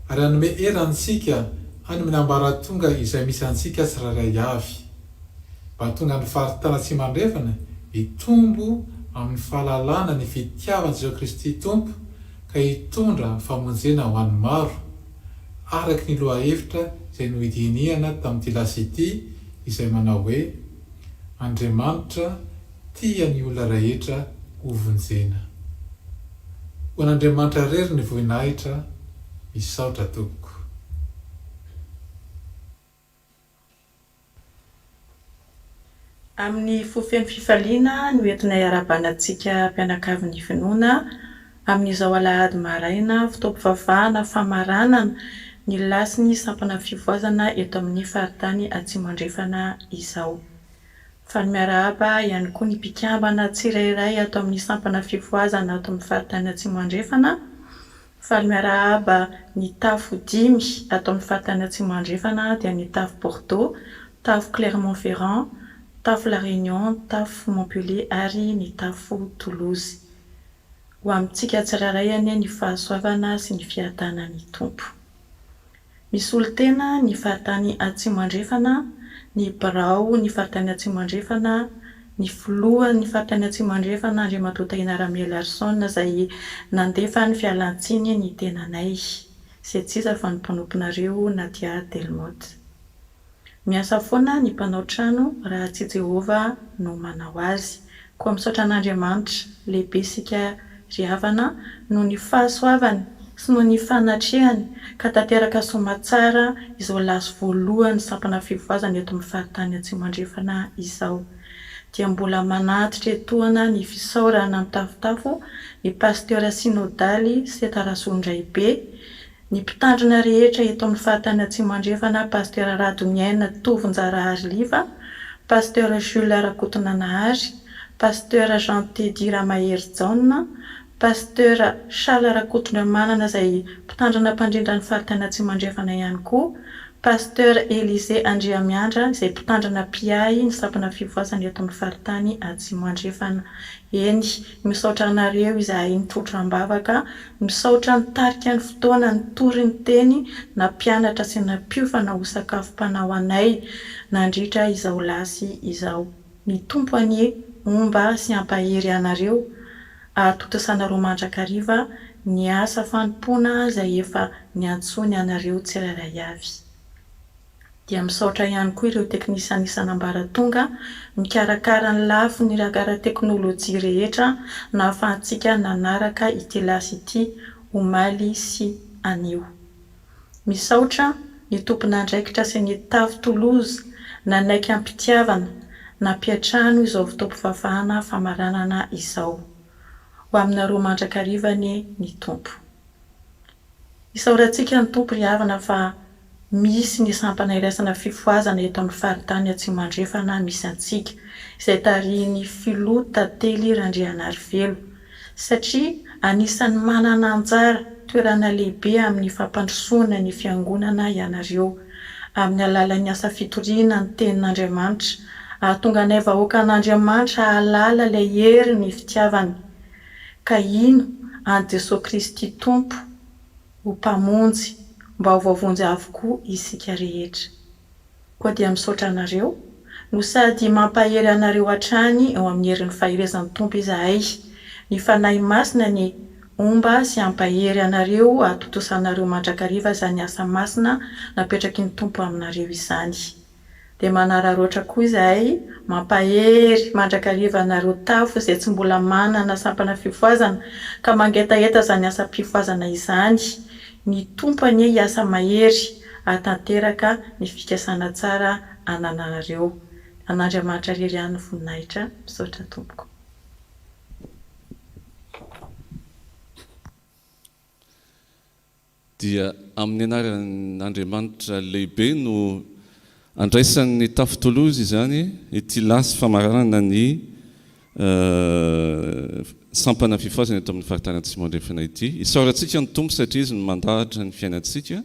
ary hanome hery antsika any amin'ny ambaratonga izay misy antsika tsirairay avy. Mba hahatonga ny faritany Atsimo Andrefana hitombo amin'ny fahalalana ny fitiavan'i Jesoa Kristy Tompo ka hitondra famonjena ho an'ny maro, araka ny lohahevitra izay nohidinihana tamin'ity lasy ity izay manao hoe, Andriamanitra tia ny olona rehetra ho vonjena. Ho an'Andriamanitra irery ny voinahitra, misaotra tompoko. Amin'ny fo feno fifaliana no entinay hiarahabana antsika mpianakavin'ny finoana amin'izao alahady maraina fotoam-pivavahana famaranana ny lasin'ny sampana fivoazana eto amin'ny faritany Atsimo Andrefana izao. Faly miarahaba ihany koa ny mpikambana tsirairay ato amin'ny sampana fifohazana ato amin'ny faritany Atsimo Andrefana. Faly miarahaba ny tafo dimy ato amin'ny faritany Atsimo Andrefana dia ny tafo Bordeaux, tafo Clermont-Ferrand, tafo La Réunion, tafo Montpellier ary ny tafo Toulouse. Ho amintsika tsirairay anie ny fahasoavana sy ny fiadanan'ny Tompo. Misolo tena ny faritany Atsimo Andrefana, ny birao ny faritany Atsimo Andrefana, ny filohan'ny faritany Atsimo Andrefana Andriamatoa Tahina Ramielharison izay nandefa ny fialantsiny ny tenanay, izay tsy iza fa ny mpanomponareo Nadia Delmotte. Miasa foana ny mpanao trano raha tsy Jehovah no manao azy. Koa misaotra an'Andriamanitra lehibe isika ry havana noho ny fahasoavany sy noho ny fanatrehany ka tanteraka soamatsara izao lasy voalohany sampana fivoazana eto amin'ny faritany Atsimo Andrefana izao. Dia mbola manatitra etoana ny fisaorana mitafotafo ny Pasteur Synodaly Seta Rasolondraibe, Ny mpitandrina rehetra eto amin'ny fahatany Atsimo Andrefana Pasteur Radoniaina Tovonjarahariliva, Pasteur Jules Rakotonanahary, Pasteur Jean Teddy Ramaherijaona, Pasteur Charles Rakotondramanana izay mpitandrina mpandrindra ny faritany Atsimo Andrefana ihany koa, Pasteur Elysée Andriamiandra izay mpitandrina mpiahy ny sampana fivoazana eto amin'ny faritany Atsimo Andrefana. Eny, misaotra anareo izahay nitrotro am-bavaka Misaotra nitarika ny fotoana, nitory ny teny, nampianatra sy nampiofana ho sakafom-panahy ho anay nandritra izao lasy izao. Ny Tompo anie homba sy hampahery anareo hahatontosanareo mandrakariva ny asa fanompoana izay efa niantsoany anareo tsirairay avy. Dia misaotra ihany koa ireo teknisiana isan'ambaratonga mikarakara ny lafiny ara-teknolojia rehetra nahafahantsika nanaraka ity lasy ity omaly sy anio. Misaotra ny tompon'andraikitra sy ny Tafo Toulouse nanaiky am-pitiavana nampiantrano izao fotoam-pivavahana famaranana izao. Ho aminareo mandrakariva anie ny Tompo. Isaorantsika ny Tompo ry havana fa misy ny sampana iraisana fifohazana eto amin'ny faritany Atsimo Andrefana misy antsika, izay tarihin'ny Filoha Tantely Randrianarivelo, satria anisan'ny manana anjara toerana lehibe amin'ny fampandrosoana ny Fiangonana ianareo, amin'ny alalan'ny asa fitoriana ny Tenin'Andriamanitra, hahatonga anay vahoakan'Andriamanitra hahalala ilay herin'ny fitiavany, ka hino an'i Jesoa Kristy Tompo ho Mpamonjy mba ho voavonjy avokoa isika rehetra. Koa dia misaotra anareo, no sady mampahery anareo hatrany eo amin'ny herin'ny faherezan'ny Tompo izahay. Ny Fanahy Masina anie homba sy hampahery anareo hahatontosanareo mandrakariva izany asa masina napetraky ny Tompo aminareo izany. Dia manararaotra koa izahay mampahery mandrakariva anareo tafo izay tsy mbola manana sampana fifohazana ka mangetaheta izany asam-pifohazana izany. Ny Tompo anie hiasa mahery hahatanteraka ny fikasana tsara anananareo. An'Andriamanitra irery ihany ny voninahitra. Misaotra tompoko. Dia amin'ny anaran'Andriamanitra lehibe no andraisan'ny Tafo Toulouse izany ity lasy famaranana ny sampana fifohazana eto amin'ny faritany Atsimo Andrefana ity. Isaorantsika ny Tompo satria Izy no mandahatra ny fiainantsika.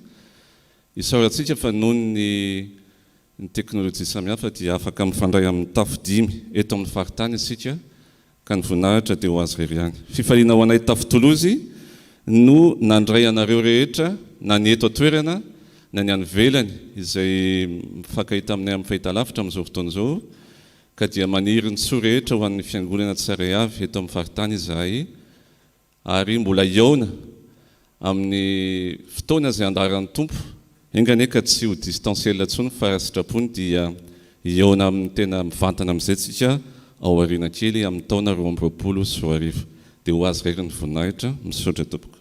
Isaorantsika fa noho ny ny teknolojia samihafa dia afaka mifandray amin'ny tafo dimy eto amin'ny faritany isika ka ny voninahitra dia ho Azy irery ihany. Fifaliana ho anay tafo Toulouse no nandray anareo rehetra na ny eto an-toerana na ny any ivelany izay mifankahita aminay amin'ny fahitalavitra amin'izao fotoana izao ka dia maniry ny soa rehetra ho an'ny fiangonana tsirairay avy eto amin'ny faritany izahay ary mbola hihaona amin'ny fotoana izay andaharan'ny Tompo, enga anie ka tsy ho distanciel intsony fa raha sitrapony dia hihaona amin'ny tena mivantana amin'izay tsika ao aoriana kely amin'ny taona 2022. Dia ho Azy irery ny voninahitra. Misaotra tompoko.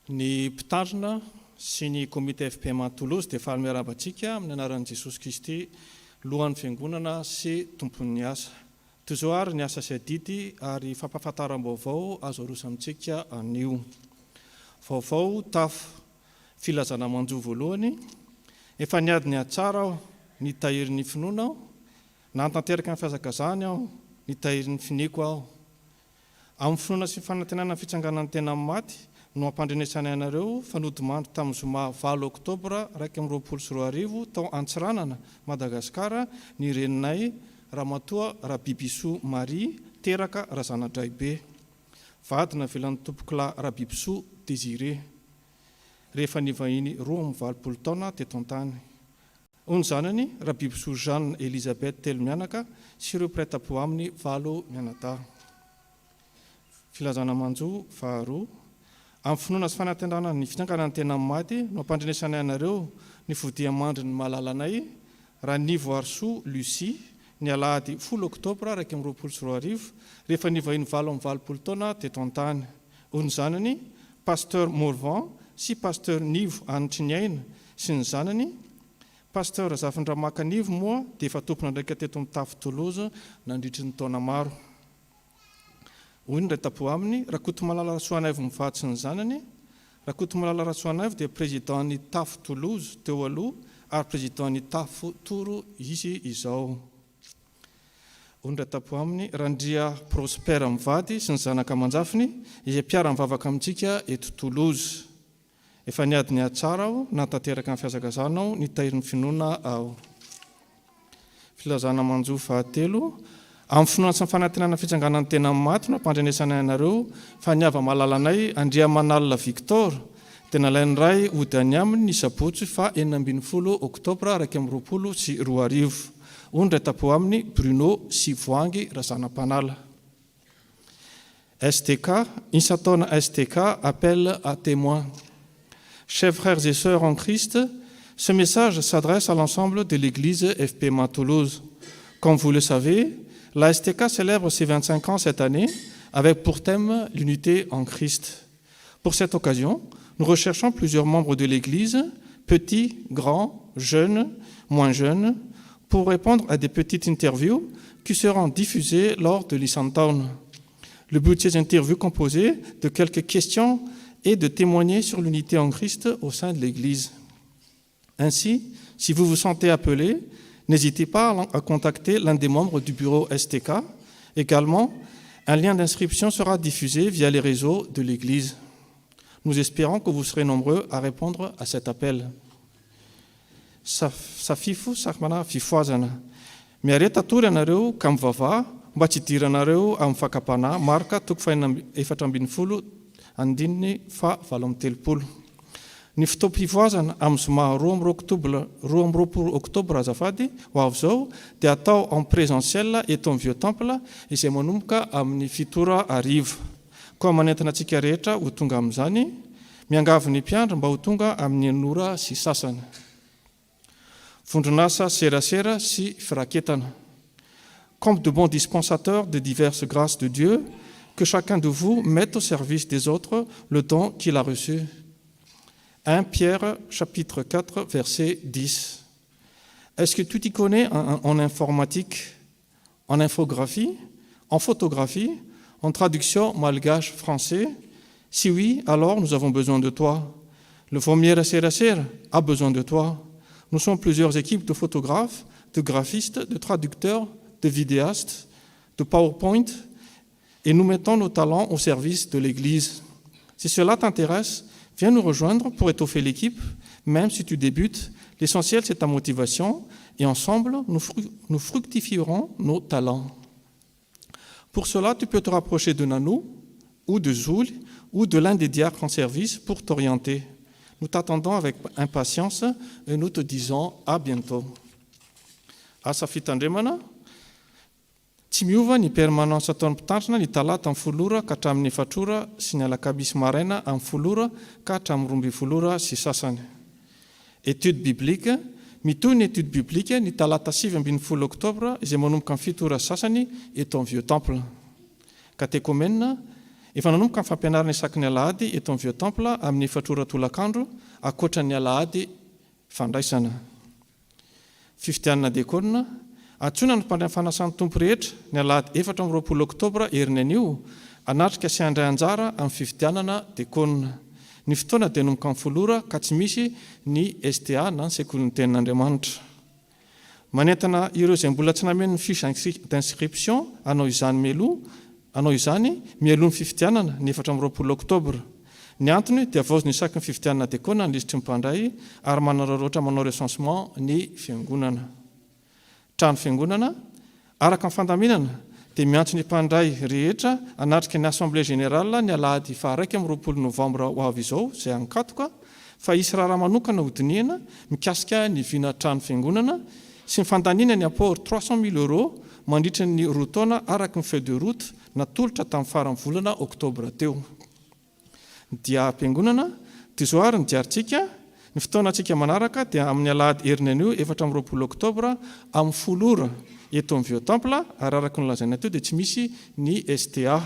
Ny mpitandrina sy ny Komity FPMA Toulouse dia faly miarahaba antsika amin'ny anaran'i Jesosy Kristy Lohan'ny Fiangonana sy Tompon'ny asa. Toy izao àry ny asa sy adidy ary fampahafantaram-baovao azo aroso amintsika anio. Vaovao tafo. Filazana manjo voalohany, Efa niady ny ady tsara aho, nitahiry ny finoana aho, Nahatanteraka ny fihazakazahany aho, nitahiry ny finiako aho. Amin'ny finoana sy ny fanantenana ny fitsanganan'ny tena amin'ny maty no ampandrenesanay anareo fa nodimandry tamin'ny zoma valo oktobra 2021 tao Antsiranana, Madagasikara, ny reninay Ramatoa Rabibisoa Marie, teraka Razanadraibe. Vady navelan'ny Tompokolahy Rabibisoa Désiré, rehefa nivahiny 82 taona teto an-tany. Hoy ny zanany, Rabibisoa Jeanne Elisabeth telo mianaka sy ireo mpiray tampo aminy valo mianadahy. Filazana manjo faharoa, Amin'ny finoana sy fanantenana ny fitsanganan'ny tena amin'ny maty no ampandrenesanay anareo ny fodiamandrin'ny malalanay, Ranivoarisoa Lucie, ny alahady folo oktobra 2021, rehefa nivahiny 88 taona teto an-tany. Hoy ny zanany, Pasteur Morvan sy Pasteur Nivo Hanitriniaina sy ny zanany, Pasteur Razafindramaka Nivo moa dia efa tompon'andraikitra teto amin'ny Tafo Toulouse nandritry ny taona maro. Hoy ny iray tampo aminy, Rakotomalala Rasoanaivo mivady sy ny zanany, Rakotomalala Rasoanaivo dia Président ny Tafo Toulouse teo aloha ary Président ny Tafo Tours izy izao. Hoy ny iray tampo aminy, Randria Prosper mivady sy ny zanaka aman-jafiny izay mpiara-mivavaka amintsika eto Toulouse. Efa niady ny ady tsara aho, nahatanteraka ny fihazakazahana aho, nitahiry ny finoana aho. Filazana manjo fahatelo, Amin'ny finoana sy ny fanantenana ny fitsanganan'ny tena amin'ny maty no ampandrenesanay anareo fa ny hava-malalanay Andriamanalina Victor dia nalain'ny Ray hody any aminy ny sabotsy faha 16 oktobra 2021. Hoy ny ray tampo aminy Bruno sy Voahangy Razanampanala. STK, isan-taona STK, appel à témoins. Chers frères et sœurs en Christ, ce message s'adresse à l'ensemble de l'Église FPMA Toulouse. Comme vous le savez, la STK célèbre ses 25 ans cette année avec pour thème l'unité en Christ. Pour cette occasion, nous recherchons plusieurs membres de l'Église, petits, grands, jeunes, moins jeunes, pour répondre à des petites interviews qui seront diffusées lors de l'Isantown. Le but de ces interviews composées de quelques questions est de témoigner sur l'unité en Christ au sein de l'Église. Ainsi, si vous vous sentez appelé, n'hésitez pas à contacter l'un des membres du bureau STK. Également, un lien d'inscription sera diffusé via les réseaux de l'Église. Nous espérons que vous serez nombreux à répondre à cet appel. Safifo Sarimana Fifohazana. Miareta tory ianareo ka mivavaha mba tsy hidiranareo amin'ny fakam-panahy, Marka toko fahenina amby 14 andininy faha 38. Ny fotoam-pifohazana amin'ny zoma 22 oktobra azafady ho avy izao dia atao en présentiel eto amin'ny Vieux Temple izay manomboka amin'ny fito ora hariva. Koa manentana antsika rehetra ho tonga amin'izany, miangavy ny mpiandry mba ho tonga amin'ny enina ora sy sasany. Vondron'asa serasera sy firaketana. Comme de bons dispensateurs de diverses grâces de Dieu, que chacun de vous mette au service des autres le don qu'il a reçu. 1 Pierre chapitre 4 verset 10. Est-ce que tu t'y connais en, en informatique, en infographie, en photographie, en traduction malgache-français Si oui, alors nous avons besoin de toi. Le Vaomiera Serasera a besoin de toi. Nous sommes plusieurs équipes de photographes, de graphistes, de traducteurs, de vidéastes, de PowerPoint, et nous mettons nos talents au service de l'Église. Si cela t'intéresse, viens nous rejoindre pour étoffer l'équipe, même si tu débutes. L'essentiel, c'est ta motivation, et ensemble, nous fructifierons nos talents. Pour cela, tu peux te rapprocher de Nanou, ou de Zoul, ou de l'un des diacres en service pour t'orienter. Nous t'attendons avec impatience et nous te disons à bientôt. Asa fitandremana, Tsy miova ny permanence ataon'ny mpitandrina ny talata amin'ny folo ora ka hatramin'ny efatra ora sy ny alakamisy maraina amin'ny folo ora ka hatramin'ny 12 ora sy sasany. Étude biblique, Mitohy ny étude biblique ny talata 19 oktobra izay manomboka amin'ny fito ora sy sasany eto amin'ny Vieux Temple. Katekomena, Efa nanomboka ny fampianarana isaky ny alahady eto amin'ny Vieux Temple amin'ny efatra ora tolakandro ankoatra ny alahady fandraisana. Fifidianana diakona, Antsoina ny mpandray ny fanasan'ny Tompo rehetra ny alahady 24 oktobra heriny anio hanatrika sy handray anjara amin'ny fifidianana diakona. Ny fotoana dia hanomboka amin'ny folo ora ka tsy misy ny STA na ny Sekolin'ny Tenin'Andriamanitra. Manentana ireo izay mbola tsy nameno ny fiche d'inscription hanao izany mialoha hanao izany mialoha ny fifidianana ny 24 oktobra. Ny antony dia havaozina isaky ny fifidianana dekona ny lisitry ny mpandray ary manararaotra manao recensement ny fiangonana. Trano fiangonana, Araka ny fandaminana dia miantso ny mpandray rehetra hanatrika ny Assemblée Générale ny alahady faha 21 novambra ho avy izao izay ankatoka fa hisy raharaha manokana hodinihina mikasika ny vina trano fiangonana sy ny fandaniana ny apport 300 mille euros mandritra ny roa taona araka ny feuille de route natolotra tamin'ny faran'ny volana oktobra teo. Ny diam-piangonana, Tohizo àry ny diarintsika, ny fotoanantsika manaraka dia amin'ny alahady heriny anio 24 oktobra amin'ny folo ora eto amin'ny Vieux Temple ary araka ny nolazaina teo dia tsy misy ny STA.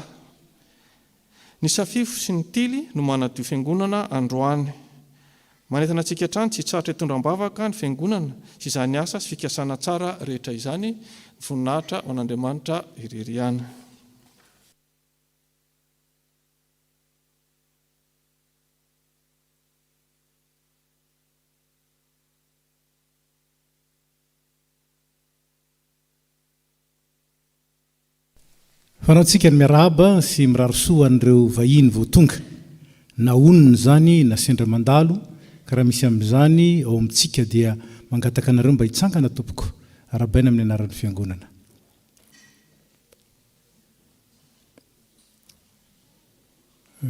Ny Safifo sy ny Tily no manadio fiangonana androany. Manentana antsika hatrany tsy hitsahatra hitondra am-bavaka ny Fiangonana sy izany asa sy fikasana tsara rehetra izany, voninahitra ho an'Andriamanitra irery ihany. Fanaontsika ny miarahaba sy mirary soa an'ireo vahiny vao tonga, na honina izany na sendra mandalo, ka raha misy amin'izany ao amintsika dia mangataka anareo mba hitsangana tompoko, arahabaina amin'ny anaran'ny Fiangonana.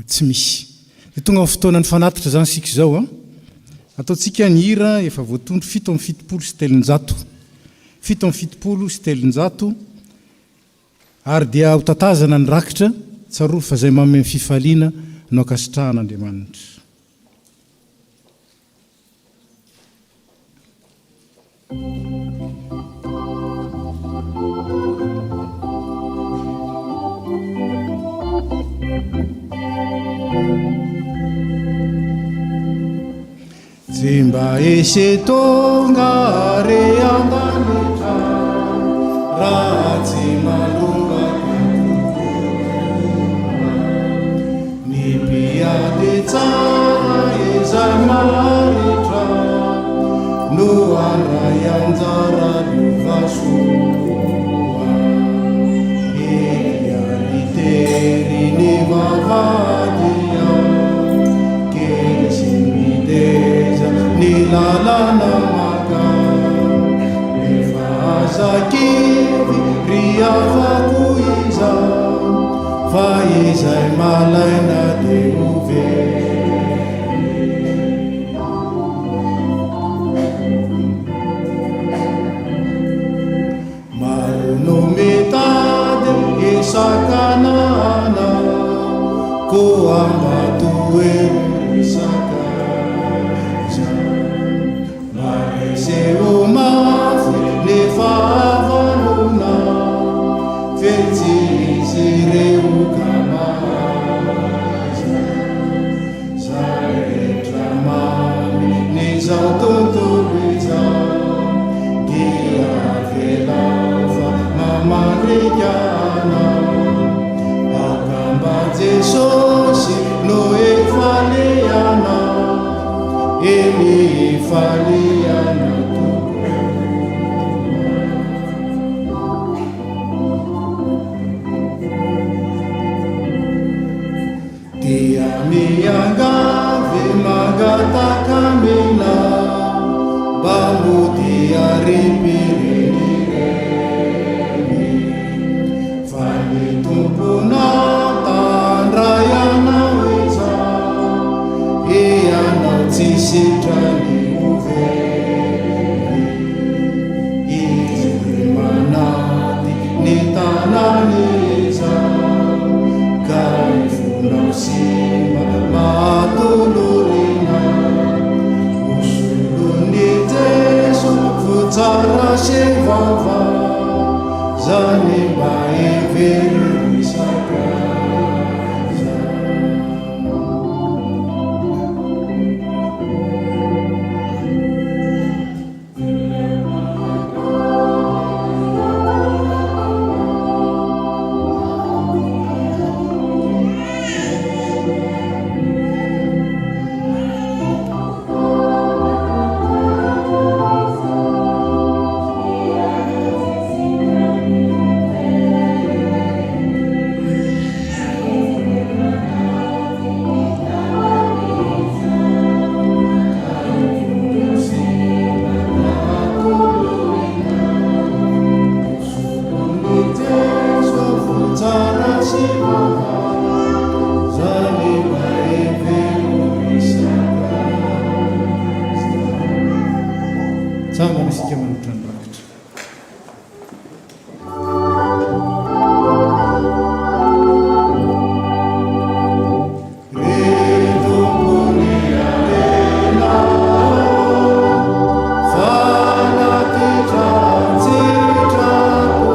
Tsy misy. Dia tonga amin'ny fotoanan'ny fanatitra izany isika izao an. Ataontsika ny hira efa voatondro 377. 377 ary dia ho tatazana ny rakitra, tsarovy fa izay manome ny fifaliana no ankasitrahan'Andriamanitra. Tsy mba hisy tonga re an-danitra raha tsy mandrombaka tokoa. Ny mpiady tsara izay maharitra no handray anjara lova soa. Elia nitery ny vavahady kely sy mideza ny lalana mankany. Aza kivy ry havako izao fa izay malaina dia ho very. Maro no mitady hisakana anao, koa mba tohero ry sakaiza. Mba reseho mafy ny fahavalonao, fetsy izy ireo ka mahaiza. Zay rehetra mamy n'izao tontolo izao dia avelao fa mamandrika anao. Aoka mba Jesosy no hifalianao, eny hifaliana tokoa. Dia miangavy mangataka aminao mba modia ry mpirenireny fa ny Tomponao ta handray anao izao ianao tsy sitrany ho very Izy manaty ny tanany izao Ka ny fonao simba mahatolorina Ho solon'i Jeso fo tsara sy vaovao Zany mba hevero ry sakaiza. Tsangana isika manolotra ny rakitra. Ry Tompon'ny harena ô, fanatitra an-tsitrapo,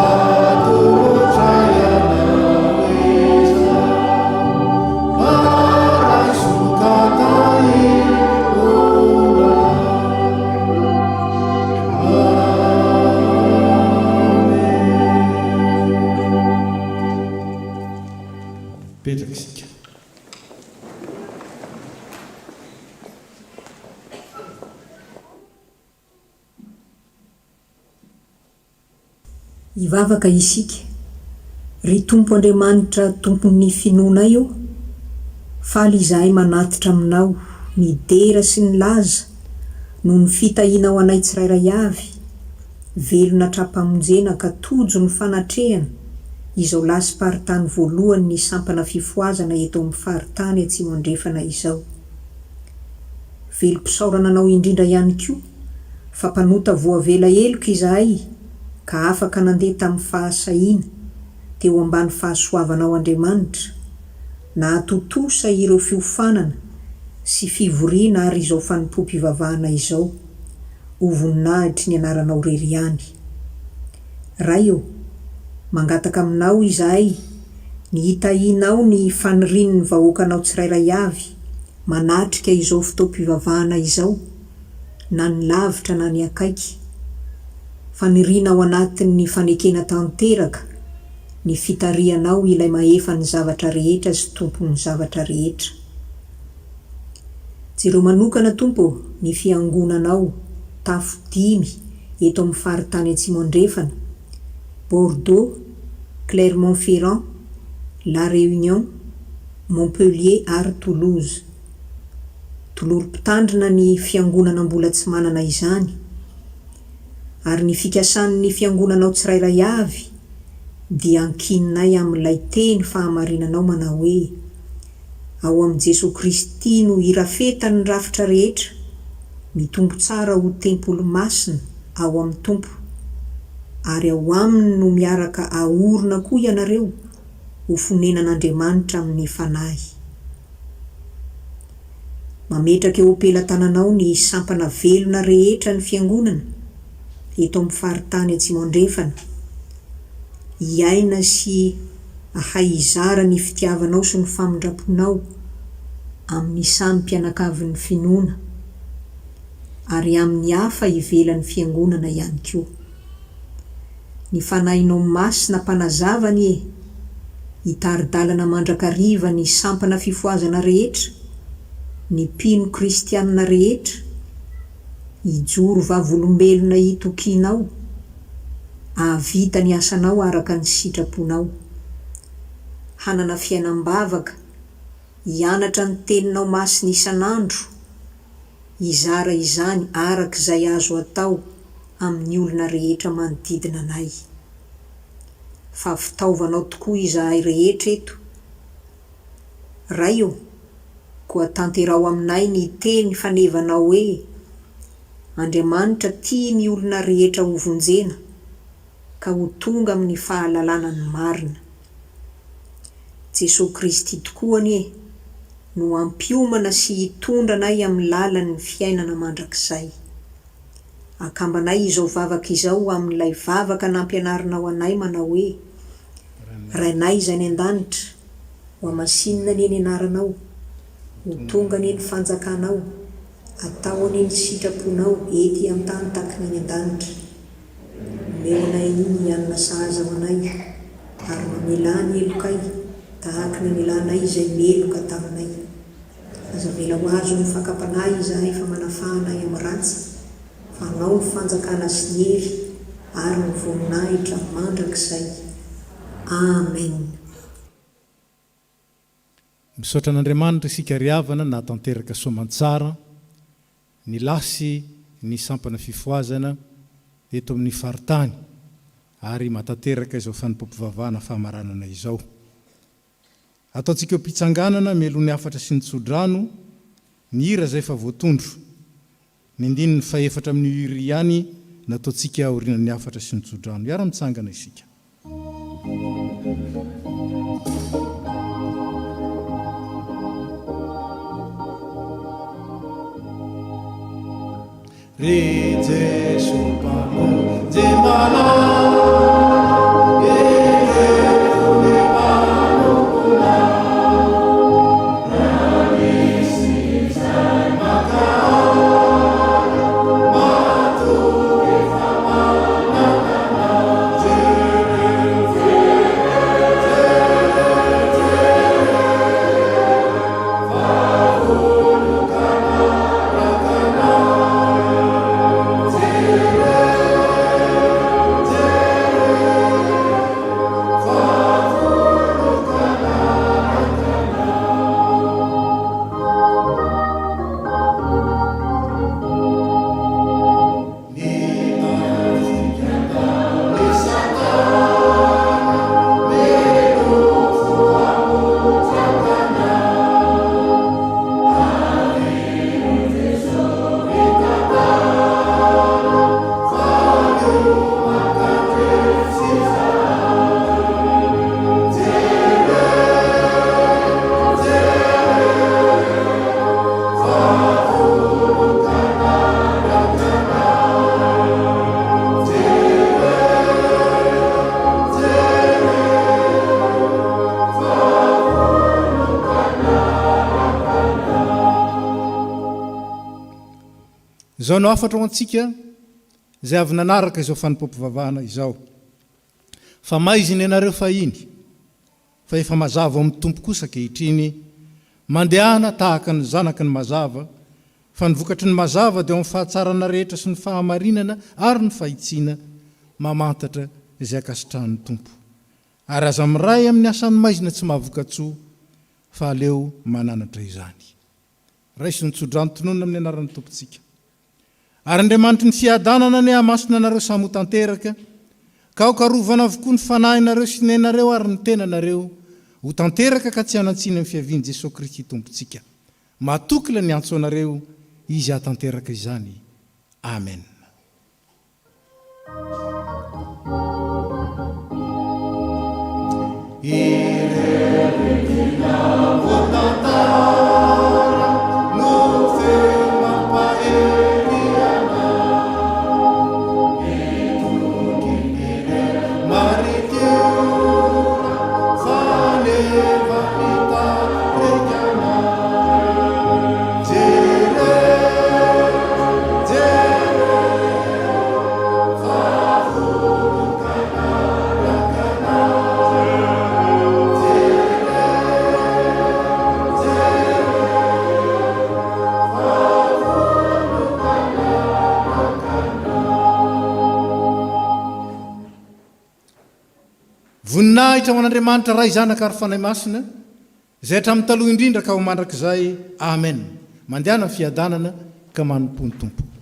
atolotray Anao izao, ka raiso ka tahio Amen. Mipetraka isika. Hivavaka isika. Ry Tompo Andriamanitra Tompon'ny finoanay ô, faly izahay manatitra Aminao ny dera sy ny laza noho ny fitahianao anay tsirairay avy, Velona hatrampamonjena ka tojo ny fanatrehana izao lasi-paritany voalohany ny sampana fifohazana eto amin'ny faritany Atsimo Andrefana izao. Velom-pisaorana anao indrindra ihany koa fa mpanota voavela heloka izahay ka afaka nandeha tamin'ny fahasahiana teo ambany fahasoavanao Andriamanitra, nahatontosa ireo fiofanana sy fivoriana ary izao fanompoam-pivavahana izao. ho voninahitry ny anaranao rery ihany. Ray ô, mangataka aminao izahay ny hitahianao ny fanirian'ny vahoakanao tsirairay avy manatrika izao fotoam-pivavahana izao, na ny lavitra na ny akaiky. Faniriana ao anatin'ny fanekena tanteraka ny fitarihanao ilay mahefa ny zavatra rehetra sy Tompon'ny zavatra rehetra. Jereo manokana Tompo ô ny fiangonanao tafo dimy eto amin'ny faritany Atsimo Andrefana, Bordeaux, Clermont Ferrand, La Réunion, Montpellier ary Toulouse. Tolory mpitandrina ny fiangonana mbola tsy manana izany. Ary ny fikasan'ny Fiangonanao tsirairay avy dia ankininay amin'ilay Teny fahamarinanao manao hoe, Ao amin'i Jesoa Kristy no irafetan'ny rafitra rehetra, mitombo tsara ho tempoly masina ao amin'ny Tompo, ary ao Aminy no miaraka aorina koa ianareo ho fonenan'Andriamanitra amin'ny Fanahy. Mametraka eo am-pelatananao ny sampana velona rehetra ny Fiangonana eto amin'ny faritany Atsimo Andrefana. Hiaina sy hahay hizara ny fitiavanao sy ny famindram-ponao amin'ny samy mpianakavin'ny finoana ary amin'ny hafa ivelan'ny Fiangonana ihany koa. Ny Fanahinao Masina Mpanazava anie hitari-dalana mandrakariva ny sampana fifohazana rehetra, ny mpino kristianina rehetra, hijoro vavolombelona hitokianao, hahavita ny asanao araka ny sitraponao, hanana fiainam-bavaka, hianatra ny Teninao Masina isan'andro, hizara izany araka izay azo atao amin'ny olona rehetra manodidina anay. Fa fitaovanao tokoa izahay rehetra eto. Ray ô, koa tanteraho aminay ny teny fanevanao hoe, Andriamanitra tia ny olona rehetra hovonjena ka ho tonga amin'ny fahalalana ny marina. Jesoa Kristy tokoa anie no hampiomana sy hitondra anay amin'ny lalan'ny fiainana mandrakizay. Akambanay izao vavaka izao amin'ilay vavaka nampianarinao anay manao hoe, Rainay izay any an-danitra, ho hamasinina anie ny anaranao, ho tonga anie ny fanjakanao, atao anie ny sitraponao ety an-tany taky ny any an-danitra. Omeo anay anio ny hanina sahaza ho anay, ary mamelà ny helokay, tahaka ny namelanay izay meloka taminay. Aza avela ho azon'ny fakam-panahy izahay fa manafaha anay amin'ny ratsy, fa Anao ny fanjakana sy ny hery ary ny voninahitra mandrakizay. Amen. Misaotra an'Andriamanitra isika ry havana nahatanteraka soamantsara ny lasy ny sampana fifohazana eto amin'ny faritany ary mahatanteraka izao fanompoam-pivavahana famaranana izao. Ataontsika eo am-pitsanganana mialoha ny hafatra sy ny tsodrano ny hira izay efa voatondro. Ny andininy fahefatra amin'io hira ihany no ataontsika aorianan'ny hafatra sy ny tsodrano. Hiara-mitsangana isika. Ry Jeso Mpamonjy malala, ekeko ny mpanomponao. Raha misy izay mankahala, matoky fa manana Anao. Jereo, jereo, jereo, jereo, fa vonon-kanaraka Izao no hafatra ho antsika izay avy nanaraka izao fanompoam-pivavahana izao, Fa maizina ianareo fahiny, fa efa mazava ao amin'ny Tompo kosa ankehitriny, mandehana tahaka ny zanaky ny mazava, fa ny vokatry ny mazava dia ao amin'ny fahatsarana rehetra sy ny fahamarinana ary ny fahitsiana, mamantatra izay ankasitrahan'ny Tompo. Ary aza miray amin'ny asan'ny maizina tsy mahavoka-tsoa, fa aleo mananatra izany. Raiso ny tsodrano tononina amin'ny anaran'ny Tompontsika. Ary Andriamanitry ny fiadanana anie hahamasina anareo samy ho tanteraka, ka aoka harovana avokoa ny fanahinareo sy ny ainareo ary ny tenanareo ho tanteraka ka tsy hanan-tsiny amin'ny fiavian'i Jesoa Kristy Tompontsika. Matoky ilay niantso anareo Izy hahatanteraka izany. Amen. Ireo dina voatantara no feo mampahery anay. Mitokin'ireo maritiora faneva mitarika anay. Jereo, jereo. Voninahitra ho an'Andriamanitra Ray, Zanaka ary Fanahy Masina, izay hatramin'ny taloha indrindra ka ho mandrakizay. Amen. Mandehana amin'ny fiadanana ka manompoa ny Tompo.